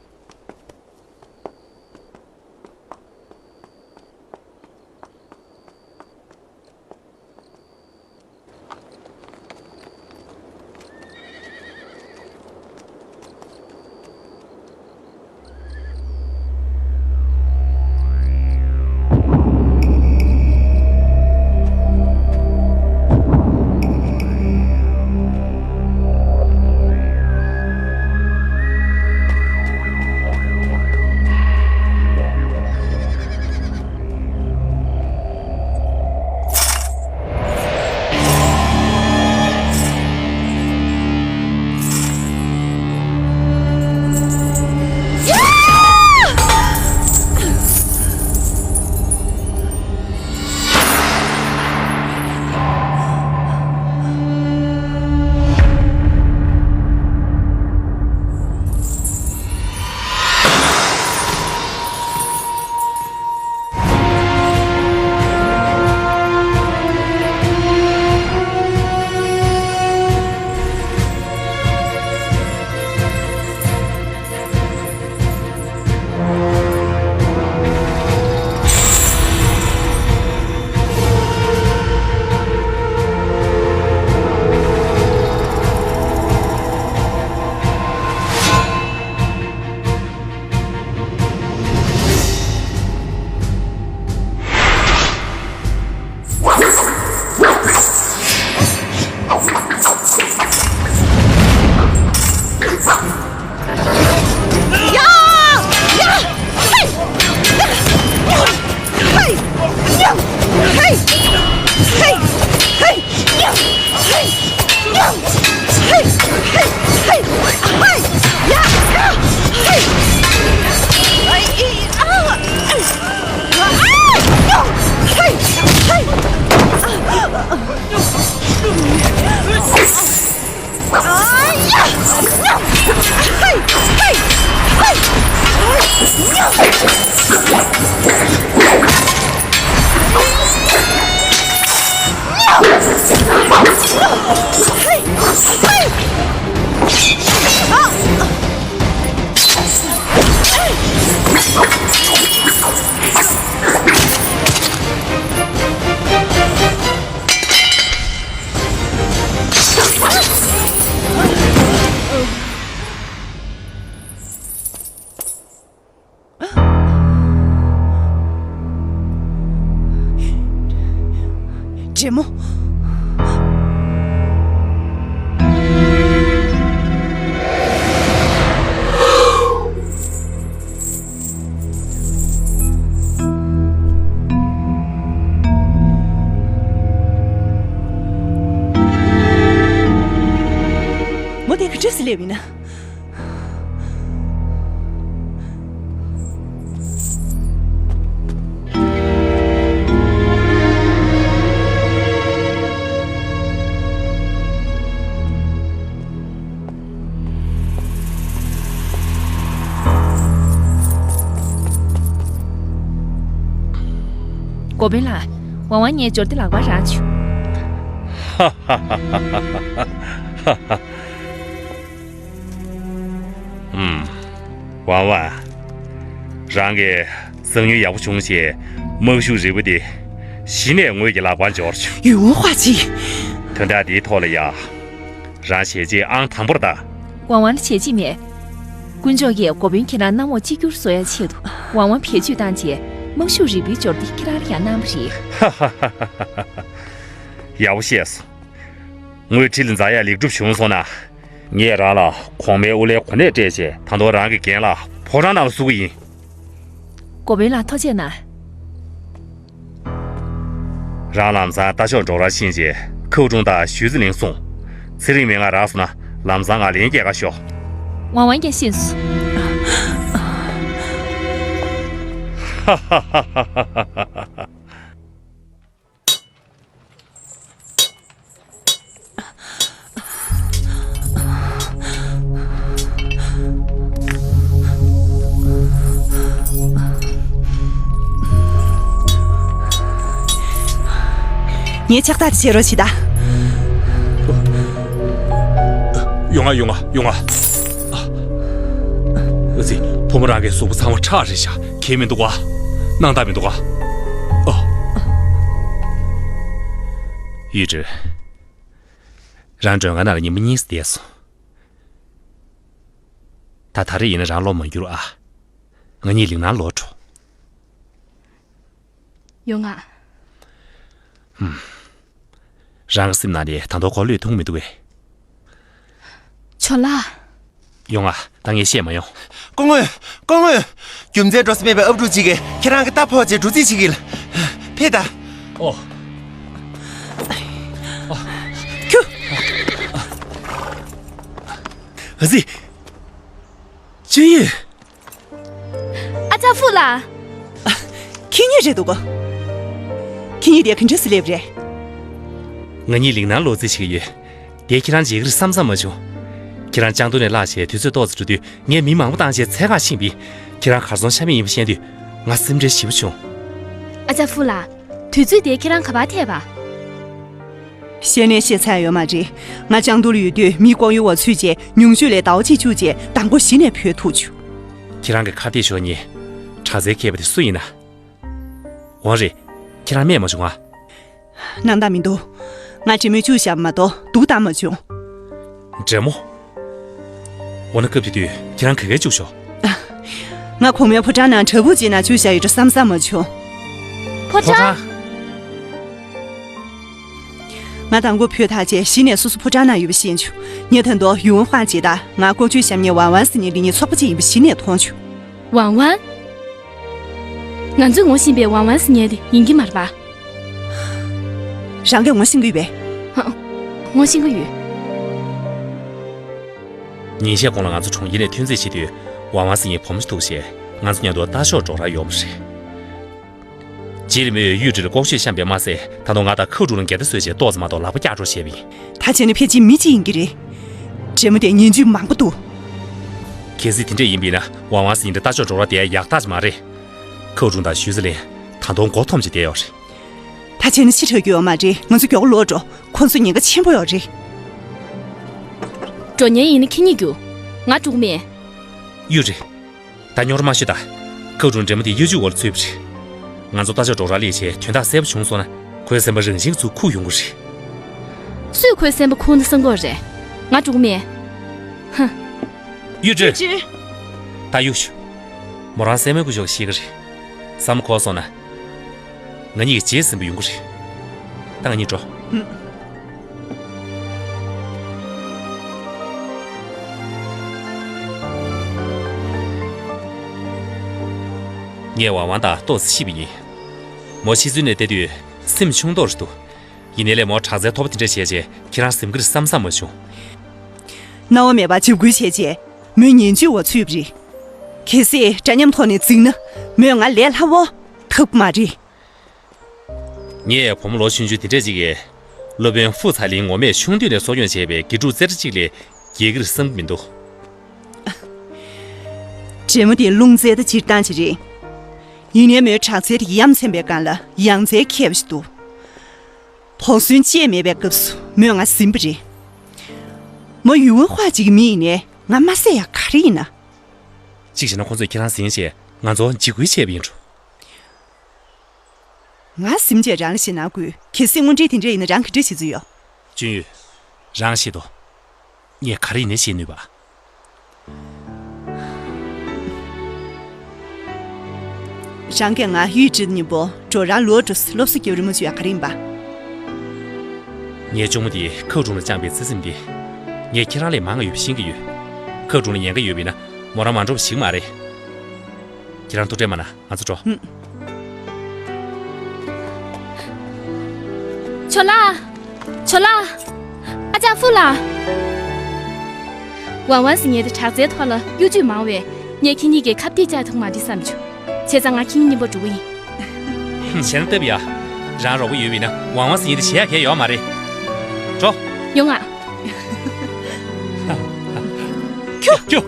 རྒྱལ་མོ། མོ་དེ་ག་འདྲས་སེ་སླེབས་ཡིན་ན། འགོ་དཔོན་ལགས། ཝང་ཝང་ངའི་འབྱོར་འདི་ལག་པར་རག་བྱུང་། ཨུམ། ཝང་ཝང་། རང་གིས་གསང་ཉུལ་ཡག་པོ་བྱུང་ཞེས་དམག་ཤུགས་རིལ་བུ་འདི་གཞི་ནས་ངོས་ཀྱི་ལག་པར་འབྱོར་བྱུང་། ཡུས་ཧུན་ཧྭ་ཅི། དོན་དག་འདིའི་ཐོག་ལ་ཡ། རང་བྱས་རྗེས་ཨང་དང་པོར་ལྟ། ཝང་ཝང་ལ་བྱས་རྗེས་མེད། དཀོན་མཆོག་གིས་འགོ་དཔོན་ཁྱེད་རང་གནམ་འོག་གཅིག་གྱུར་བཟོ་ཡ་ཆེད་དུ་ཝང་ཝང་བེད་སྤྱོད་བཏང་རྗེས་དམག་ཤུགས་རིལ་བུའི་འབྱོར་འདི་ཁྱེད་རང་ལ་ཡང་གནང་བ་རེད། ཡག་པོ་བཤད་སོང་། དངུལ་ཁྲི་ལ་འཛེག་ཡ་ལེགས་གྲུབ་བྱུང་སོང་ན། ངས་རང་ལ་གོང་མའི་དབུ་ལའི་གོ་གནས་སྤྲད་རྗེས་ད་དུང་རང་གི་འགན་ལ་ཕོ་བྲང་ནང་ལ་བསུ་གི་ཡིན། འགོ་དཔོན་ལགས་ཐུགས་རྗེ་གནང་། རང་ལམ་སང་རྟ་མཆོག་འབྲོག་རར་ཕྱིན་རྗེས་ཁའུ་ཀྲུང་དང་ཞུས་ཙི་ལིང་གསུངས། ཚེ་རིང་མའི་ང་རག་སོང་ན་ལམ་སང་ང་ལན་སྐྱེལ་ག་ཤོག་ཝང་ཝང་ཀྱང་ཤེས་སོང་། ངས་ལྕགས་ཐག་ཅིག་བྱེད་རོགས་བྱེད་ད། ཡོང་ང་ཡོང་ང་ཡོང་ང་། ཨ་ཙི། བུ་མོ་རང་གི་གཟུགས་པོ་ཚང་མ་ཁྲག་རེད་ཤག་གས་མི་འདུག་ག་སྣང་དག་མི་འདུག་ག་ཨ། ཡུས་ཀྲི། རང་མགྲོན་ཁང་ནང་ལ་ཉི་མ་གཉིས་བསྡད་སོང་། ད་ད་རེས་ཡིན་ན་རང་ལོག་མ་འགྱུར་ཨ། ང་གཉིས་ལིང་ནང་ལོག་འགྲོ། ཡོང་ང་། རང་གི་སེམས་ནང་ནས་ད་དུང་ཁོ་བློས་ཐོངས་མི་འདུག་གས། ཇོ་ལགས། ཡོང་ང་། ད་ངས་བཤད་མ་ཡོང་། སྐུ་ངོ། སྐུ་ངོ། རྒྱུ་མཚན་འགྲོ་ས་མེད་པའི་ཨབ་ཕྲུག་ཅིག་གིས་ཁྱེད་རང་གི་རྟ་ཕོག་རྗེས་འགྲོ་རྩིས་བྱེད་ཀྱི་ཡིན། ཕེབས་དང་། ཨོ། ཁྱུ། ཨ་ཙི། ཅི་ཡིན། ཨ་ཅག་ཧྥུ་ལགས། ཁྱེད་གཉིས་རེད་འདུག་ག་ཁྱེད་གཉིས་དེ་ག་འདྲ་སེ་སླེབས་རེད། ང་གཉིས་ལིང་ནང་ལོག་རྩིས་བྱེད་ཀྱི་ཡོད། དེ་ཁྱེད་རང་མཇལ་གྱི་རེད་བསམ་བསམ་མ་བྱུང་། ཁྱེད་རང་ལྕང་སྡོང་ནས་བརླགས་བྱས་དུས་ཚོད་ཏོག་ཙམ་འགྲོ་དུས་ངས་མི་མང་པོ་བཏང་བྱས་འཚོལ་ག་ཕྱིན་པས། ཁྱེད་རང་གར་སོང་ཤ་མེད་ཡིན་པ་ཤེས་དུས་ང་སེམས་ཁྲལ་ཞེ་པོ་བྱུང་། ཨ་ཅག་ཧྥུ་ལགས། དུས་ཚོད་དེ་ཁྱེད་རང་ག་པར་ཐད་པ། བཤད་ནས་བཤད་ཚར་ཡོད་མ་རེད། ང་ལྕང་སྡོང་ལ་ཡོད་དུས་མི་ལྐོག་གཡོ་བ་ཚུད་རྗེས་ཉུང་ཤོས་ལ་ཟླ་བ་གཅིག་བཅུག་རྗེས་མདང་དགོང་གཞི་ནས་བུད་ཐུབ་བྱུང་། ཁྱེད་རང་གི་ཁ་གཏད་གཞོགས་གཉིས་དྲག་རྩལ་མཁས་པ་དེ་སུ་ཡིན་ན། འོང་རེད། ཁྱེད་རང་སྨྲས་མ་བྱུང་ང་། སྣང་དག་མི་འདུག་ང་འདྲེ་མོས་བཅུག་བཞག་མ་གཏོགས་སྡུག་བཏང་མ་བྱུང་། འདྲེ་མོ། འོ་ན་སྐབས་དེ་དུས་ཁྱེད་རང་ག་གས་བཅུག་ཤོག་ང་གོང་མའི་ཕོ་བྲང་ནང་བྲག་ཕུག་ཅིག་ནང་བཅུག་བཞག་ཡོད་འགྲོ་བསམ་བསམ་མ་བྱུང་། ཕོ་བྲང་། ང་མདང་དགོང་བུད་ཐག་བཅད་གཞི་ནས་སོ་སོ་ཕོ་བྲང་ནང་ཡོད་པ་ཤེས་བྱུང་། ངས་ད་དུང་ཡུང་ཧྥང་ཅེ་དང་ང་ལྐོག་ཇུས་བཤམས་མཁན་ཝང་ཝང་ཟེར་མཁན་འདི་གཉིས་ཚོགས་པ་གཅིག་ཡིན་པ་གཞི་ནས་མཐོང་བྱུང་། ཝང་ཝང་། ང་ཚོས་ངོ་ཤེས་པའི་ཝང་ཝང་ཟེར་མཁན་དེ་ཡིན་གྱི་མ་རེད་པ། རང་གིས་ངོ་ཤེས་ཀྱི་ཡོད་པས། ཧ། ངོ་ཤེས་ཀྱི་ཡོད། ཉིན་ཤས་གོང་ལ་ང་ཚོ་གྲོང་ཁྱེར་ནས་ཐོན་རྩིས་བྱེད་དུས་ཝང་ཝང་ཟེར་མཁན་བུ་མོ་ཞིག་འདུག་ཞེས་ང་ཚོ་མཉམ་དུ་རྟ་མཆོག་འབྲོག་རར་ཡོང་བ་རེད། རྗེས་ལ་མོས་ཡུས་ཀྲི་ལ་ལྐོག་ཇུས་བཤམས་པས་མ་ཟད་ད་དུང་ང་དང་ཁའུ་ཀྲུང་ལ་འགལ་ཟླ་བཟོས་རྗེས་ཏོག་ཙམ་མ་གཏོགས་ལག་པ་བཀྱག་འགྲོ་བྱས་པ་ཡིན། ད་བྱས་ན་ཕལ་ཆེར་མི་གཅིག་ཡིན་གྱི་རེད། འདྲེ་མོ་དེ་ངན་ཇུས་མང་པོ་འདུག་གལ་སྲིད་དེ་འདྲས་ཡིན་པས་ན་ཝང་ཝང་ཟེར་མཁན་དེ་ལྟ་ཕྱོགས་འགྲོ་ར་དེ་ཡག་རྟགས་ཅིག་མ་རེད། ཁའུ་ཀྲུང་དང་ཞུས་ཙི་ལིན་ད་དུང་མགོ་འཐོམས་བྱས་བསྡད་ཡོད་རེད། ད་བྱས་ན་ཕྱི་དྲགས་རྒྱུ་ཡོད་མ་རེད། ང་ཚོ་མགྱོགས་པོ་ལོག་འགྲོ། ཁོ་ཚོ་ཉེན་ཁ་ཆེན་པོ་ཡོད་རེད། འགྲོ་མཁན་ཡིན་ན་ཁྱེད་གཉིས་རྒྱུགས། ང་འགྲོ་གི་མེད། གཡུས་རེད། ད་རྙོག་དྲ་མ་ཤོད་ད། ཁའུ་ཀྲུང་འདྲེ་མོ་དེ་གཡོ་ཇུས་འོག་ལ་ཚུད་པ་རེད། ང་ཚོ་ལྟ་ཕྱོགས་འགྲོ་ར་སླེབས་བྱས་དོན་དག་གསལ་པོ་བྱུང་སོང་ན་ཁོའི་སེམས་པ་རང་བཞིན་གྱིས་ཁུག་ཡོང་གི་རེད། སུས་ཁོའི་སེམས་པ་ཁུག་ན་བསམ་གྱི་ཡོད་རེད། ང་འགྲོ་གི་མེད། ཧ། གཡུ་སྒྲོན། ད་གཡུག་ཞུ། མོ་རང་སེམས་མེད་སྐུ་ཞོག་ཤེས་ཀྱི་རེད། བསམ་བློ་འཁོར་སོང་ན། ང་གཉིས་ཀྱི་རྗེས་ཟིན་པ་ཡོང་གི་རེད། ད་ང་གཉིས་འགྲོ། ངས་ཝང་ཝང་དང་ཏོག་ཙམ་བཤད་པ་ཡིན། མོ་ཕྱི་ཚུལ་ནས་བལྟས་དུས་སེམས་ཆུང་མདོག་རེད་འདུག་ཡིན་ནའི་ལས་མོ་དྲག་རྩལ་མཐོ་པོ་དེ་འདྲ་བྱས་རྗེས་ཁྱེད་རང་སེམས་ཁུར་བསམ་བསམ་མ་བྱུང་། སྣང་བ་མེད་པར་འཇབ་རྒོལ་བྱས་རྗེས་མོའི་ངན་ཇུས་འོག་ཚུད་པ་རེད། གལ་སྲིད་འདྲ་མཉམ་ཐོག་ནས་འཛིང་ན་མོས་ང་ལས་སླ་བོ་ཐོབ་ཀྱི་མ་རེད། ངས་བུ་མོ་ལོ་ཆུང་ཆུང་དེ་འདྲས་ཅིག་གིས་སློབ་དཔོན་ཧྥུ་ཚ་ལིན་ངོ་མས་ཆུང་དུས་ནས་གསོ་སྐྱོང་བྱས་པའི་དགེ་ཕྲུག་རྩེ་གྲ་གཅིག་ལས་རྒྱལ་གྱིར་བསམ་གྱི་མི་འདུག་འདྲེ་མོ་དེ་རླུང་རྩལ་དང་སྤྱིར་བཏང་ཅིག་རེད། ཡིན་ནའི་མོའི་དྲག་རྩལ་དེ་ཡ་མཚན་པའི་སྒང་ལ་ཡ་མཚན་མཁས་པ་ཞིག་འདུག་དོགས་ཟོན་ཅི་ཡང་མེད་པའི་སྐབས་སུ་མོས་ང་ཟིན་པ་རེད། མོ་ཡུལ་དབང་ཧྭ་ཅིག་གི་མི་ཡིན་ནའི་ང་མ་བསད་ཡག་ག་རེ་ཡིན་ན། གཅིག་བྱས་ན་ཁོ་ཚོས་ཁྱེད་རང་ཟིན་བྱས་ང་ཚོ་འཇིགས་སྐུལ་བྱས་པ་ཡིན་འགྲོ། ང་ཟིན་བྱས་རང་ལ་ཞེད་སྣང་དགོས། གལ་སྲིད་དངོས་འབྲེལ་དེ་འདྲ་ཡིན་ན་རང་ག་འདྲ་བྱེད་རྩིས་ཡོད། ཅུན་ཡུས། རང་ཤེས་དོ། ངས་ག་རེ་ཡིན་ནའི་བྱེད་ནུས་པ། རང་གིས་ང་གཡུས་ཁྲིད་མཉམ་པོ་འགྲོ་རང་ལོག་འགྲོ་སློབ་གསོ་རྒྱབ་རི་མོ་བྱོས་ཡ་ག་རེ་ཡིན་པ། ངའི་གཅུང་མོ་དེས་ཁའུ་ཀྲུང་ལ་བཅངས་པའི་བརྩེ་སེམས་དེ། ངས་ཁྱེད་རང་ལས་མང་བ་ཡོད་པ་ཤེས་ཀྱི་ཡོད། ཁའུ་ཀྲུང་ལ་ཉེན་ཁ་ཡོད་པ་ཡིན་ན་མོ་རང་མ་འགྲོ་བ་ཞིག་མ་རེད། ཁྱེད་རང་ཐུགས་ཁྲལ་མ་གནང་། ང་ཚོ་འགྲོ། ཧུམ། ཇོ་ལགས། ཇོ་ལགས། ཨ་ཅག་ཧྥུ་ལགས། ཝང་ཝང་ཟེར་མཁན་དེ་དྲག་རྩལ་ཐོག་ལ་གཡོ་ཇུས་མང་བས་ངས་ཁྱེད་གཉིས་ཀྱི་ཁ་གཏད་བཅག་ཐུབ་མ་རེད་བསམ་བྱུང་། བྱས་ཙང་ང་ཁྱེད་གཉིས་མཉམ་པོ་འགྲོ་གི་ཡིན། ཧུམ། བྱས་ན་སྟབས་ཡག་རང་རོགས་པ་ཡོད་པ་ཡིན་ན་ཝང་ཝང་ཟེར་མཁན་དེ་བྱེད་ཡག་གང་ཡང་ཡོད་མ་རེད། འགྲོ། ཡོང་ང་། ཁྱོ། ཁྱོ།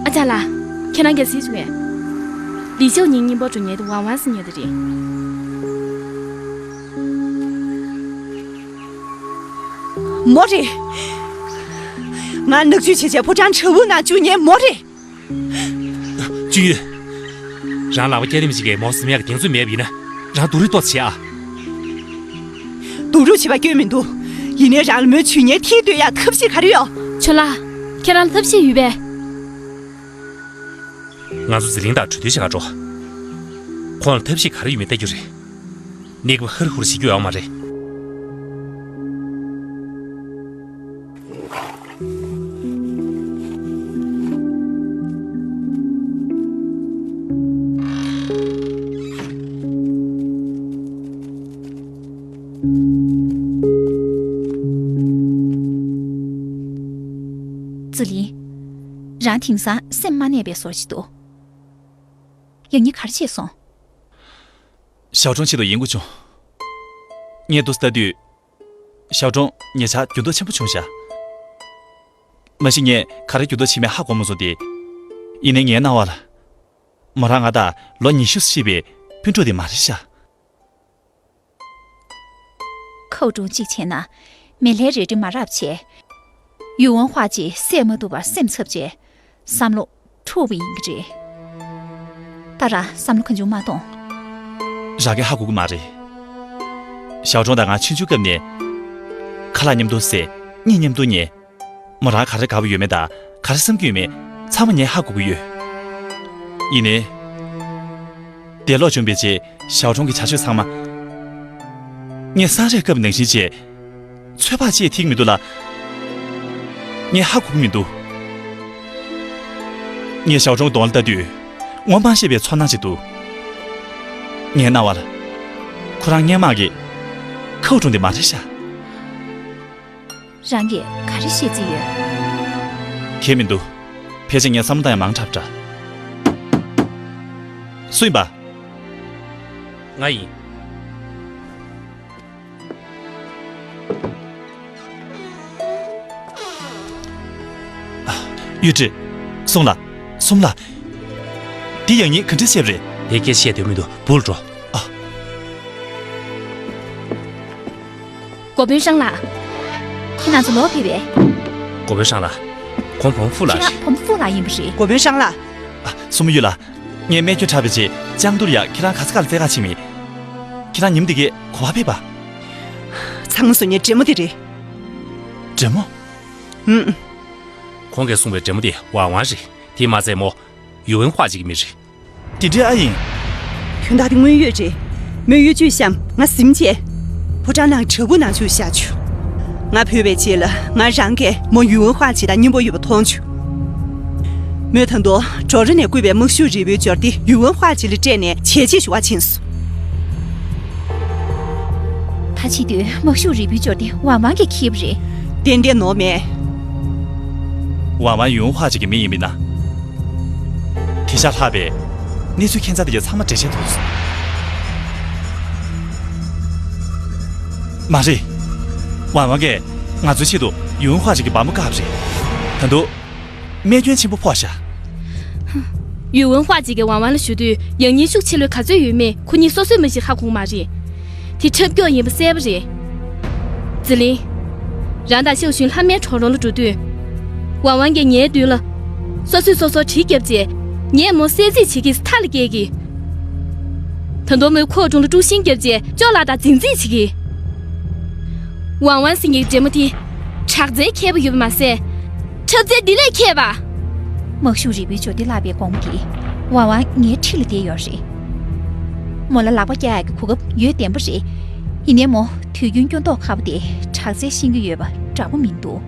ཨ་ཅག་ལགས། ཁྱེད་རང་གིས་གཟིགས་བྱུང་ངས། ལི་ཞའོ་ཉིང་མཉམ་པོ་འགྲོ་མཁན་དེ་ཝང་ཝང་ཟེར་མཁན་དེ་རེད། མོ་རེད། ང་ནག་ཆུ་བྱས་བྱས་ཕོ་བྲང་བྲག་འུ་ནང་བཅུག་མཁན་མོ་རེད། ཅུན་ཡུས། རང་ལག་པ་སྐྱ་རིམ་ཞིག་གིས་མོ་ཟིན་ཡག་གི་གདེང་ཚོད་མེད་པ་ཡིན་ན་རང་སྡུག་རུས་ཏོག་ཙམ་བྱེད་ཨ། སྡུག་རུས་བྱེད་པ་སྐྱོན་མི་འདུག་ཡིན་ནའི་རང་ལ་མོའི་ཇུས་ངན་ཐེ་གཏོགས་ཡག་ཐབས་ཤེས་ག་རེ་ཡོད། ཇོ་ལགས། ཁྱེད་རང་ལ་ཐབས་ཤེས་ཡོད་པས། ང་ཚོ་ཟི་ལིང་དང་གྲོས་བསྡུར་བྱེད་ག་འགྲོ། ཁོང་ལ་ཐབས་ཤེས་ག་རེ་ཡོད་མེད་ལྟ་རྒྱུ་རེད། གནས་སྐབས་ཧུར་ཧུར་བྱེད་རྒྱུ་ཡོད་མ་རེད། ཙི་ལི། རང་དེང་སང་སེམས་མ་གནས་པའི་བཟོ་ཞིག་འདུག་ཡང་སྙིང་ག་རེ་བྱས་སོང་། ཞའོ་ཀྲུང་ཆེད་དུ་ཡིན་དགོས་བྱུང་། ངས་འདུག་ལྟ་དུས། ཞའོ་ཀྲུང་ཉེ་ཆར་འགྱུར་ལྡོག་ཆེན་པོ་བྱུང་ཤག་མ་གཞི་ངས་ག་རེ་འགྱུར་ལྡོག་ཕྱིན་མིན་ཧ་གོ་མ་སོང་སྟེ། ཡིན་ནའི་ངའི་སྣང་བ་ལ། མོ་རང་ང་དང་ལོ་ཉི་ཤུ་སྲིད་པའི་སྤུན་གྲོགས་དེ་མ་རེད་ཤག་ཁའུ་ཀྲུང་གཅིག་བྱས་ན་མེ་ལྷའི་རལ་གྲི་མ་རབས་བྱས། ཡུལ་དབང་ཧྭ་ཅིག་བསད་མ་ཐུབ་པར་སེམས་འཚབ་བྱས། བསམ་བློ་འཁྲུགས་པ་ཡིན་གྱི་རེད། ད་རང་བསམ་བློ་གང་བྱུང་མ་གཏོང་། རང་གིས་ཧ་གོ་གི་མ་རེད། ཞའོ་ཀྲུང་དང་ང་ཆུང་ཆུང་སྐབས་ནས། ཁ་ལག་མཉམ་དུ་བཟས། གཉིད་མཉམ་དུ་ཉལ། མོ་རང་ག་རེ་དགའ་པོ་ཡོད་མེད་དང་ག་རེ་བསམ་གྱི་ཡོད་མེད་ཚང་མ་ངས་ཧ་གོ་གི་ཡོད། ཡིན་ནའི། དེ་ལོག་བྱུང་བའི་རྗེས་ཞའོ་ཀྲུང་གི་བྱ་སྤྱོད་ཚང་མ། ངས་སང་རས་སྐབས་ནང་བཞིན་བྱས། ཚོད་དཔག་བྱེད་ཐིག་མི་འདུག་ལ། ངས་ཧ་གོ་གི་མི་འདུག་ངས་ཞའོ་ཀྲུང་གདོང་ལ་ལྟ་དུས། ངོ་མ་ཤེས་པའི་ཚོར་སྣང་ཅིག་འདུག་ངའི་སྣང་བ་ལ། ཁོ་རང་སྔན་མ་གི་ཁའུ་ཀྲུང་དེ་མ་རེད་ཤག་རང་གིས་ག་རེ་བཤད་རྩིས་ཡོད། གང་ཡང་མི་འདུག་ཕལ་ཆེར་ངས་བསམ་བློ་བཏང་ཡ་མང་དྲགས་པ་འདྲ། སུ་ཡིན་པ། ང་ཡིན། ཡུས་ཀྲི། སུང་ལགས། སུང་ལགས། འདི་ཡང་སྙིང་ག་འདྲ་བཤད་པ་རེད། དེ་སྐད་བཤད་འདོད་མི་འདུག་བུ་ལ་འགྲོ། ཨ། གོ་དཔོན་ཧྲང་ལགས། ཁྱེད་རང་ཚོ་ལོག་ཕེབས་པས། གོ་དཔོན་ཧྲང་ལགས། ཁོང་བུ་མོ་ཧྥུ་ལགས་ཁྱེད་རང་རེད། བུ་མོ་ཧྥུ་ལགས་ཡིན་པ་རེད། གོ་དཔོན་ཧྲང་ལགས། ཨ། སུང་མོ་ཡུས་ལགས། ངས་རྨས་སྐྱོན་དྲག་པའི་རྗེས་ལྕང་ཏུར་ཡ་ཁྱེད་རང་ག་ས་ག་ལ་བཙལ་ག་ཕྱིན་མེད། ཁྱེད་རང་ཉིན་འདི་གའི་ག་པར་ཕེབས་པ། ཚང་མ་སུ་ཉའི་འདྲེ་མོ་དེ་རེད། འདྲེ་མོ། ཧུམ། ཁོང་གིས་གསུངས་པའི་འདྲེ་མོ་དེ་ཝང་ཝང་རེད། དེ་མ་ཚད་མོ། ཡུས་ཝུན་ཧྭ་ཅིག་གི་མི་རེད། དེ་འདྲའི་ཨ་ཡིན། དོན་དག་དེ་དངོས་ཡོད་རེད། མོས་གཡོ་ཇུས་བཤམས། ང་ཟིན་བྱས། ཕོ་བྲང་ནང་བྲག་ཕུག་ནང་བཅུག་བཞག་བྱུང་། ང་བུད་པའི་རྗེས་ལ་ང་རང་གིས་མོ་ཡུས་ཝུན་ཧྭ་ཅིག་དང་གཉེན་པོ་ཡོད་པ་མཐོང་བྱུང་། མོས་ད་དུང་ཌྲོ་རུ་ནས་བརྐུས་པའི་དམག་ཤུགས་རིལ་བུའི་འབྱོར་འདི་ཡུས་ཝུན་ཧྭ་ཅིག་ལ་སྤྲད་ནས་བྱས་རྗེས་ཞུ་བར་ཕྱིན་སོང་། ད་བྱེད་དུས་དམག་ཤུགས་རིལ་བུའི་འབྱོར་འདི་ཝང་ཝང་གིས་ཁྱེར་བ་རེད། ཏན་ཏན་ནོར་མེད། ཝང་ཝང་ཡུས་ཝུན་ཧྭ་ཅིག་གི་མི་ཡིན་པས་ན། དེ་ཤ་ལྷག་པའི་གནས་ཚུལ་ཁྱད་མཚར་དེ་གའི་ཚང་མ་འགྲེལ་བཤད་ཐུབ་སོང་། མ་རེད། ཝང་ཝང་གིས་ང་ཚོའི་ཆེད་དུ་ཡུས་ཝུན་ཧྭ་ཅིག་གི་བ་མོ་བཀག་པ་རེད། ད་དུང་རྨས་སྐྱོན་ཆེན་པོ་ཕོག་ཤག་ཡུས་ཝུན་ཧྭ་ཅིག་གིས་ཝང་ཝང་ལ་ཞུ་དུས་ཡང་སྙིང་ཤུགས་ཆེ་ལོས་ག་ཚོད་ཡོད་མེད་ཁོ་གཉིས་སོ་སོས་མ་གཞི་ཧ་གོ་གི་མ་རེད། དེ་འཁྲབ་སྐྱོར་ཡིན་པ་གསལ་པོ་རེད། ཙི་ལིན། རང་དང་ཤའོ་ཞུན་ལྷ་མོའི་གྲོག་རོང་ལ་འགྲོ་དུས། ཝང་ཝང་གིས་ངའི་མདུན་ལ། སོ་སོས་སོ་སོར་གྲི་བརྒྱབ་རྗེས། ངས་མོ་བསད་རྩིས་བྱེད་ཀྱི་མཐའ་ལ་བསྐྱལ་གི། ད་དུང་མོའི་ཁོག་དྲུང་ལ་དཀྲུག་ཤིང་བརྒྱབ་རྗེས་ཅོག་ལག་དང་འཛིང་རྩིས་བྱེད་ཀྱི། ཝང་ཝང་ཟེར་མཁན་གྱི་འདྲེ་མོ་དེ། དྲག་རྩལ་མཁས་པོ་ཡོད་པ་མ་ཟད། འཁྲབ་རྩལ་འདི་ལས་མཁས་པ། དམག་ཤུགས་རིལ་བུའི་འབྱོར་འདི་བརླག་པའི་དགོང་མོ་དེ། ཝང་ཝང་ངའི་འཁྲིས་ལ་བསྡད་ཡོད་རེད། མོ་ལ་ལག་པ་བཀྱག་ཡག་གི་གོ་སྐབས་ཡོད་བདེན་པ་རེད། ཡིན་ནའི་མོ་དུས་རྒྱུན་སྐྱོན་མདོག་ཁ་པོ་དེ་དྲག་རྩལ་ཤེས་ཀྱི་ཡོད་པ་འདྲ་པོ་མི་འདུག་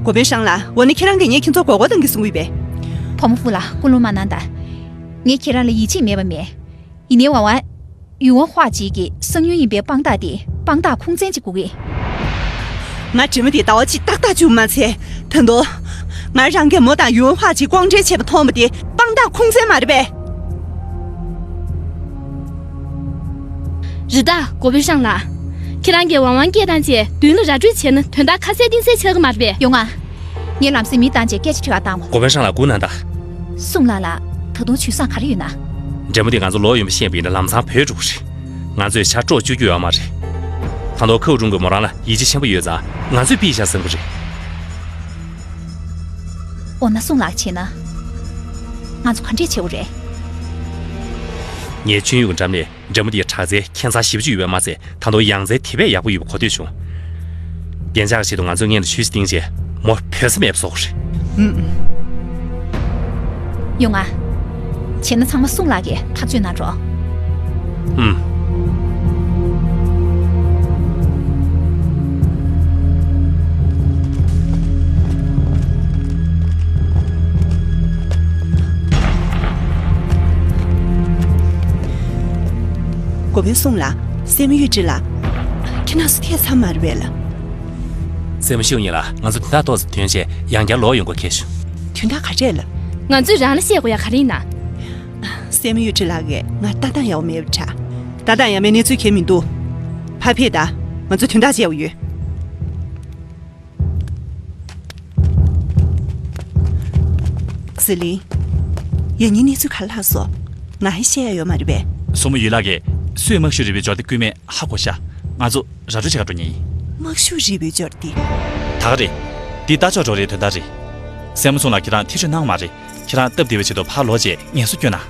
གོ་པན་ཧྲང་ལགས། འོ་ན་ཁྱེད་རང་གིས་ངས་ཁྱེད་ཚོར་མགོ་སྐོར་གཏོང་གི་གསུང་གི་ཡོད་པས། བུ་མོ་ཧྥུ་ལགས། སྐུ་རླུང་མ་གནང་དང་། ངས་ཁྱེད་རང་ལ་ཡིད་ཆེས་མེད་པ་མེད། ཡིན་ནའི་ཝང་ཝང་། ཡུས་ཝུན་ཧྭ་ཅིག་གི་གསང་ཉུལ་ཡིན་པའི་དཔང་རྟགས་དེ་དཔང་རྟགས་ཁུངས་བཙན་ཅིག་དགོས་ཀྱི། ང་འདྲེ་མོ་དེ་ཟླ་བ་གཅིག་ཏག་ཏག་བཅུག་མ་ཚད། ད་དུང་། ང་རང་གིས་མོ་དང་ཡུས་ཝུན་ཧྭ་ཅིག་དབང་འབྲེལ་བྱས་པ་མཐོང་བ་དེ་དཔང་རྟགས་ཁུངས་བཙན་མ་རེད་པས། རེད་ད། གོ་པན་ཧྲང་ལགས། ཁྱེད་རང་གིས་ཝང་ཝང་སྐད་བཏང་བྱས་མདུན་ལ་ར་སྤྲོད་བྱས་ན་དོན་དག་ཁ་གསལ་གཏིང་གསལ་ཆགས་ཀྱི་མ་རེད་པས། ཡོང་ང་། ངས་ལམ་སེང་མི་བཏང་བྱས་སྐད་ཆ་དྲི་བ་བཏང་བ། གོ་པན་ཧྲང་ལགས་སྒུག་གནང་དང་། སུང་ལགས་ལགས། ད་དུང་བྱུས་བཟང་ག་རེ་ཡོད་ན། འདྲེ་མོ་འདི་ང་ཚོ་ལོག་ཡོང་བ་ཤེས་པ་ཡིན་ན་ལམ་སང་བྲོས་འགྲོ་གི་རེད། ང་ཚོས་ཆ་སྒྲོག་བཅུག་རྒྱུ་ཡོད་མ་རེད། ད་དུང་ཁའུ་ཀྲུང་གིས་མོ་རང་ལ་ཡིད་ཆེས་ཆེན་པོ་ཡོད་ཙང་ང་ཚོས་ཕུད་བཞག་བསམ་གྱི་རེད། འོ་ན་སུང་ལགས་བྱས་ན། ང་ཚོ་ག་འདྲས་བྱེད་དགོས་རེད། ངས་ཆོས་ཡུལ་གྱི་འགྲམ་ནས། འདྲེ་མོ་འདིའི་དྲག་རྩལ་ཁྱད་མཚར་ཞེ་པོ་ཅིག་ཡོད་པ་མ་ཟད། ད་དུང་ཡང་རྩལ་དེ་བས་ཡག་པོ་ཡོད་པ་གོ་ཐོས་བྱུང་། བདེ་འཇགས་ཀྱི་ཆེད་དུ་ང་ཚོས་སྔོན་ལ་ཆུ་བཞི་བཏིང་རྗེས་མོ་བོད་ས་མེད་པ་བཟོ་དགོས་རེད། ཨུམ། ཡོང་ང་། བྱས་ན་ཚང་མ་སུང་ལགས་ཀྱིས་ཐག་གཅོད་གནང་རོགས། ཨུམ། གོ་པན་སུང་ལགས། སྲས་མོ་ཡུས་ཀྲི་ལགས། ཁྱེད་རང་ཚོ་ཐད་ཚར་མ་རེད་པས་ལགས། སྲས་མོ་ཤིའུ་ཡིན་ལགས། ང་ཚོ་དོན་དག་ཏོག་ཙམ་ཐོན་བྱས་ཡང་བསྐྱར་ལོག་ཡོང་དགོས་ཁེལ་བྱུང་། དོན་དག་ག་རེ་རེད་ལགས། ང་ཚོས་རང་ལ་བཤད་དགོས་ཡ་ག་རེ་ཡིན་ན། སྲས་མོ་ཡུས་ཀྲི་ལགས་ཀྱིས་ང་ལྟ་སྟངས་ཡག་པོ་མེད་པ་ཆགས། ལྟ་སྟངས་ཡག་མེད་གནས་ཚུལ་གང་ཡང་མི་འདུག་ཕར་ཕེབས་དང་། ང་ཚོ་དོན་དག་བྱེད་ཡག་ཡོད། ཟི་ལིང་། ཡང་སྙིང་གནས་ཚུལ་ག་རེ་ལྷག་སོང་། ང་ཧེ་བཤད་ཡག་ཡོད་མ་རེད་པས། སྲས་མོ་ཡུས་ལགས་ཀྱིས་སུས་དམག་ཤུགས་རིལ་བུའི་འབྱོར་འདི་བརྐུས་མེད་ཧ་གོ་ཤག་ང་ཚོ་ར་སྤྲོད་བྱེད་ག་འགྲོ་མཁན་ཡིན། དམག་ཤུགས་རིལ་བུའི་འབྱོར་འདི། ད་ག་རེད། འདི་རྟ་མཆོག་འབྲོག་རའི་དོན་དག་རེད། སྲས་མོ་སུང་ལགས་ཁྱེད་རང་ཐེ་བྱུས་གནང་མ་རེད། ཁྱེད་རང་སྟབས་བདེ་བའི་ཆེད་དུ་ཕར་ལོག་རྗེས་ངལ་གསོ་སྐྱོན་ན།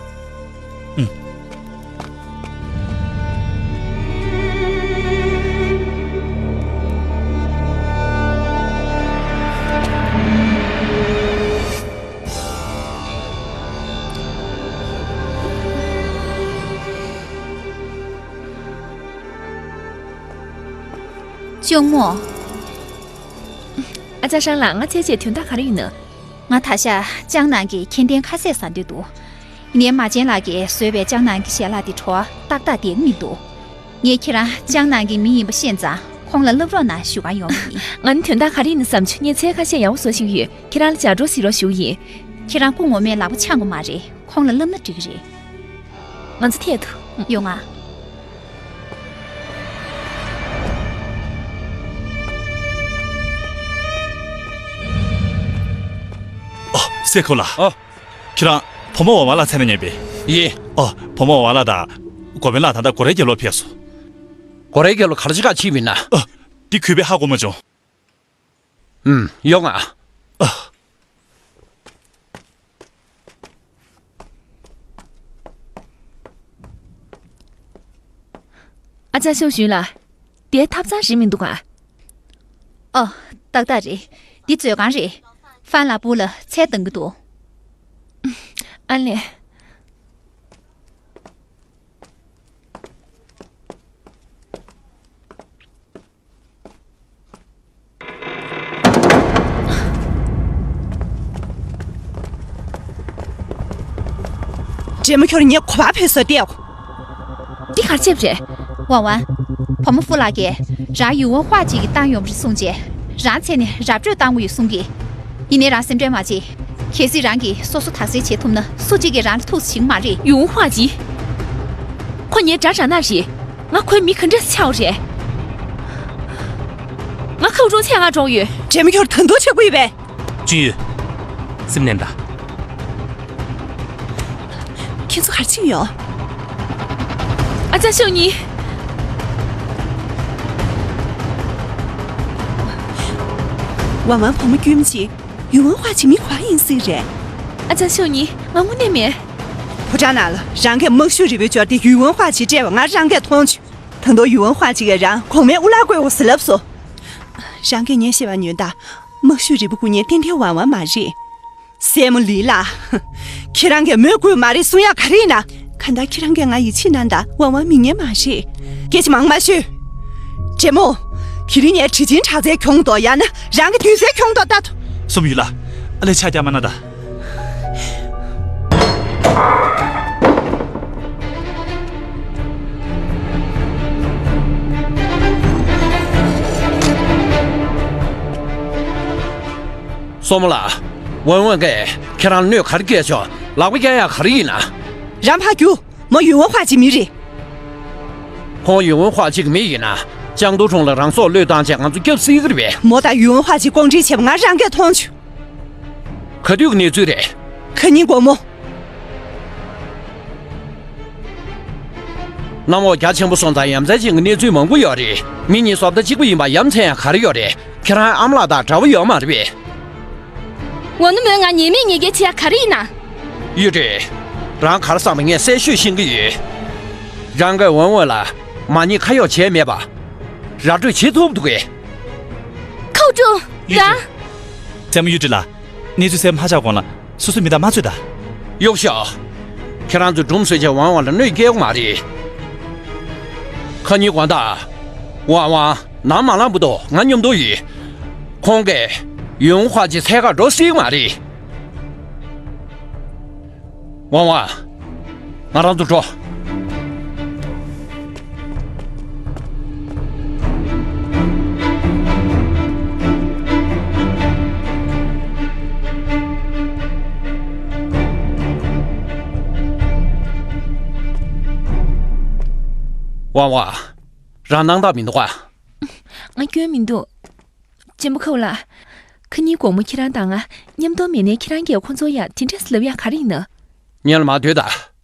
ཨུམ། ཅུང་མོ། ཨ་ཅག་ཧྲང་ལགས། ང་བཅས་ཀྱི་དོན་དག་ག་རེ་ཡིན་ན། ང་ད་ཆ་ལྕང་ནང་གི་མཁྱེན་ལྡན་ཁ་ཤས་ཟ་འདོད་འདུག་ངའི་མ་བྱན་ལགས་ཀྱིས་བཟོས་པའི་ལྕང་ནང་གི་ཞལ་ལག་དེ་བྲོ་བ་ཏག་ཏག་བསྡད་ཀྱི་མི་འདུག་ངས་ཁྱེད་རང་ལྕང་ནང་གི་མི་ཡིན་པ་ཤེས་ཙང་ཁོང་ལ་བསླབ་རོགས་གནང་ཞུ་གར་ཡོང་བ་ཡིན། ང་ནི་དོན་དག་ག་རེ་ཡིན་ན་བསམ་བྱུང་། ངས་ཚལ་ཁ་ཤས་ཡག་པོ་བཟོ་ཤེས་ཀྱི་ཡོད། ཁྱེད་རང་ལ་ལྗགས་སྒྲོག་བྱེད་རོགས་ཞུ་གི་ཡིན། ཁྱེད་རང་སྐུ་ངོ་མས་ལག་པ་འཆང་དགོས་མ་རེད། ཁོང་ལ་བསླབ་ན་འགྲིག་གི་རེད། ང་ཚོ་ཐད་དུ། ཡོང་ང་། སྲས་སྐུ་ལགས། ཨ། ཁྱེད་རང་བུ་མོ་ཝང་ཝང་ལགས་འཚོལ་ན་ཉན་པས། ཡིན། ཨ། བུ་མོ་ཝང་ཝང་ལགས་དང་གོ་བན་ལགས་ད་ལྟ་གོ་རེ་རྒྱལ་ལོག་ཕེབས་སོང་། གོ་རེ་རྒྱལ་ལོག་ག་རེ་བྱེད་ག་ཕྱིན་པ་ཡིན་ན། ཨ། འདི་གུས་པས་ཧ་གོ་མ་བྱུང་། ཨུམ། ཡོང་ང་། ཨ། ཨ་ཅག་ཤོག་ཞུས་ལ། དེའི་ཐབ་ཚང་རེད་མི་འདུག་ག། ཨོ། ཏག་ཏག་རེད། འདི་མཛོད་ཁང་རེད། ཧྥན་ལགས་སྤུ་ལ་ཚལ་བཏང་གི་འདུག། ཨ་ལས། འདྲེ་མོ་ཁྱོད་ངའི་གོ་བ་ཕོད་ས་ལྟོས། འདི་ག་རེ་བྱས་པ་རེད། ཝང་ཝང་། བུ་མོ་ཧྥུ་ལགས་ཀྱིས་རང་ཡུང་ཝུན་ཧྭ་ཅིག་གིས་བཏང་ཡོང་བ་རེད་གསུངས་རྗེས། རང་མཚན་ནས་ར་སྤྲོད་བཏང་དགོས་ཡོད་གསུང་གི། ཡིན་ནའི་རང་སེམས་ཁྲལ་མ་བྱེད། གལ་སྲིད་རང་གིས་སོ་སོ་དག་སེལ་བྱེད་ཐུབ་ན་སུ་གཅིག་གིས་རང་ལ་ཐུགས་སུ་ཆེ་གི་མ་རེད། ཡུང་ཧྭ་ཅི། ཁོ་ངའི་དགྲ་དགྲ་ནག་རེད། ང་ཁོའི་མི་ག་འདྲ་ཆགས་རེད། ང་ཁ་བ་ཅུང་ཚད་ང་གྲོངས་ཡོད། འདྲེ་མོ་ཁྱོད་ད་དུང་ཆགས་ཀྱི་ཡོད་པས། ཅུན་ཡུས། སེམས་ནན་ད། ཁྱེད་ཚོ་ག་རེ་བྱེད་ཀྱི་ཡོད། ཨ་ཅག་ཤོག་གཉིས། ཝང་ཝང་བུ་མོ་སྐྱོན་མེད་ཅིག། ཡུང་ཝུན་ཧྭ་ཅི་མི་ག་པར་ཡིན་སྲིད་རེད། ཨ་ཅག་ཤོག་གཉིས། ང་དངོས་གནས་མེད། ཕོ་བྲང་ནང་ལ་རང་གིས་དམག་ཤུགས་རིལ་བུ་འབྱོར་ཏེ་ཡུང་ཝུན་ཧྭ་ཅི་བསྐྲད་པ་ང་རང་གིས་མཐོང་བྱུང་། ད་དུང་ཡུང་ཝུན་ཧྭ་ཅི་གིས་རང་གོང་མའི་དབུ་བླ་བསྐོས་འོ་ཟེར་ལབ་སོང་། རང་གིས་ངས་བཤད་པ་ཉོན་དང་། དམག་ཤུགས་རིལ་བུ་བསྐུར་མཁན་ཏན་ཏན་ཝང་ཝང་མ་རེད། སྲས་མོ་ལི་ལགས། ཁྱེད་རང་གིས་མོས་གུས་མ་རེད་གསུང་ཡག་ག་རེ་ཡིན་ན། གང་ལྟར་ཁྱེད་རང་གིས་ང་ཡིད་ཆེས་གནང་དང་ཝང་ཝང་མི་ངན་མ་རེད། སྐད་ཆ་མང་མ་ཤོད། འདྲེ་མོ། དེ་རིང་ངས་དྲི་ཆེན་དྲག་རྩལ་གྱོང་རྡོག་ཡང་ན་རང་གི་དུས་ཚོད་གྱོང་རྡོག་ལྟ་ཐུབ། སུམ་ཡུལ་ལ། ཨ་ལས་ཆ་རྒྱ་མ་ན་ད། སོ་མོ་ལགས། ཝང་ཝང་གིས་ཁྱེད་རང་གནོད་ག་རེ་བསྐྱལ་ཆོག་ལག་པ་བརྐྱང་ཡག་ག་རེ་ཡིན་ན། རང་ཕར་རྒྱུགས། མོ་ཡུང་ཝུན་ཧྭ་ཅི་མི་རེད། ཁོང་ཡུང་ཝུན་ཧྭ་ཅི་གི་མི་ཡིན་ན། ཅང་ཏུའུ་ཁྲུང་ལ་རང་སྲོག་བློས་བཏང་བྱས་ང་ཚོ་སྐྱབས་སྲིད་ཀྱི་རེད་པས། མོ་དང་ཡུང་ཝུན་ཧྭ་ཅི་དཀོན་འགྲིག་བྱས་པ་ང་རང་གིས་མཐོང་བྱུང་། ག་དུས་ཀྱི་གནས་ཚུལ་རེད། ཁ་ཉིན་དགོང་མོ། གནམ་འོག་རྒྱ་ཆེན་པོ་སོང་ཙང་ཡ་མཚན་ཅན་གྱི་གནས་ཚུལ་མང་པོ་ཡོད་རེད། མི་གཉིས་བཟོ་ལྟ་གཅིག་པ་ཡིན་པ་ཡ་མཚན་ཡང་ག་རེ་ཡོད་རེད། ཁྱེད་རང་ཨ་མ་ལགས་དང་འདྲ་པོ་ཡོད་མ་རེད་པས། འོ་ན་མོས་ང་ཉེས་མེད་ཉེས་འགེལ་བྱེད་ཡ་ག་རེ་ཡིན་ན། གཡུ་སྒྲོན། རང་ག་རེ་བསམ་པ་ངས་གསལ་ཤོས་ཤེས་ཀྱི་ཡོད། རང་གིས་ཝང་ཝང་ལ་མ་ཉེས་ཁ་གཡོགས་བྱས་མེད་པ། ར་སྤྲོད་བྱེད་ཐུབ་འདུག་གས། ཁའོ་ཀྲུང་། གཡུ་སྒྲོན། རང་། སྲས་མོ་གཡུ་སྒྲོན་ལགས། གནས་ཚུལ་གསལ་པོ་མ་ཆགས་གོང་ལ་སོ་སོའི་མི་དག་མ་རྩོད་ད། གཡུག་ཤོག་ཁྱེད་རང་ཚོས་སྒྲུང་བཟོས་བྱས་ཝང་ཝང་ལ་གནོད་སྐྱེལ་དགོས་མ་རེད། ཁ་ཉིན་དགོང་དག་ཝང་ཝང་ནམ་མ་ལངས་བར་དུ་ང་མཉམ་དུ་ཡོད། ཁོང་གིས་ཡུང་ཧྭ་ཅི་འཚོལ་གར་འགྲོ་སྲིད་མ་རེད། ཝང་ཝང་། ང་རང་ཚོ་འགྲོ། ཝང་ཝང་། རང་སྣང་དག་མི་འདུག་ག། ང་སྐྱོན་མི་འདུག། གཅེན་པོ་ཁའོ་ལགས། ཁ་ཉིན་དགོང་མོ་ཁྱེད་རང་དང་ང་མཉམ་དུ་མེད་ནའི་ཁྱེད་རང་གིས་ཁོ་ཚོ་ཡ་དེ་འདྲས་ལབ་ཡ་ག་རེ་ཡིན་ན། ཉན་ལ་མ་སྡོད་ད།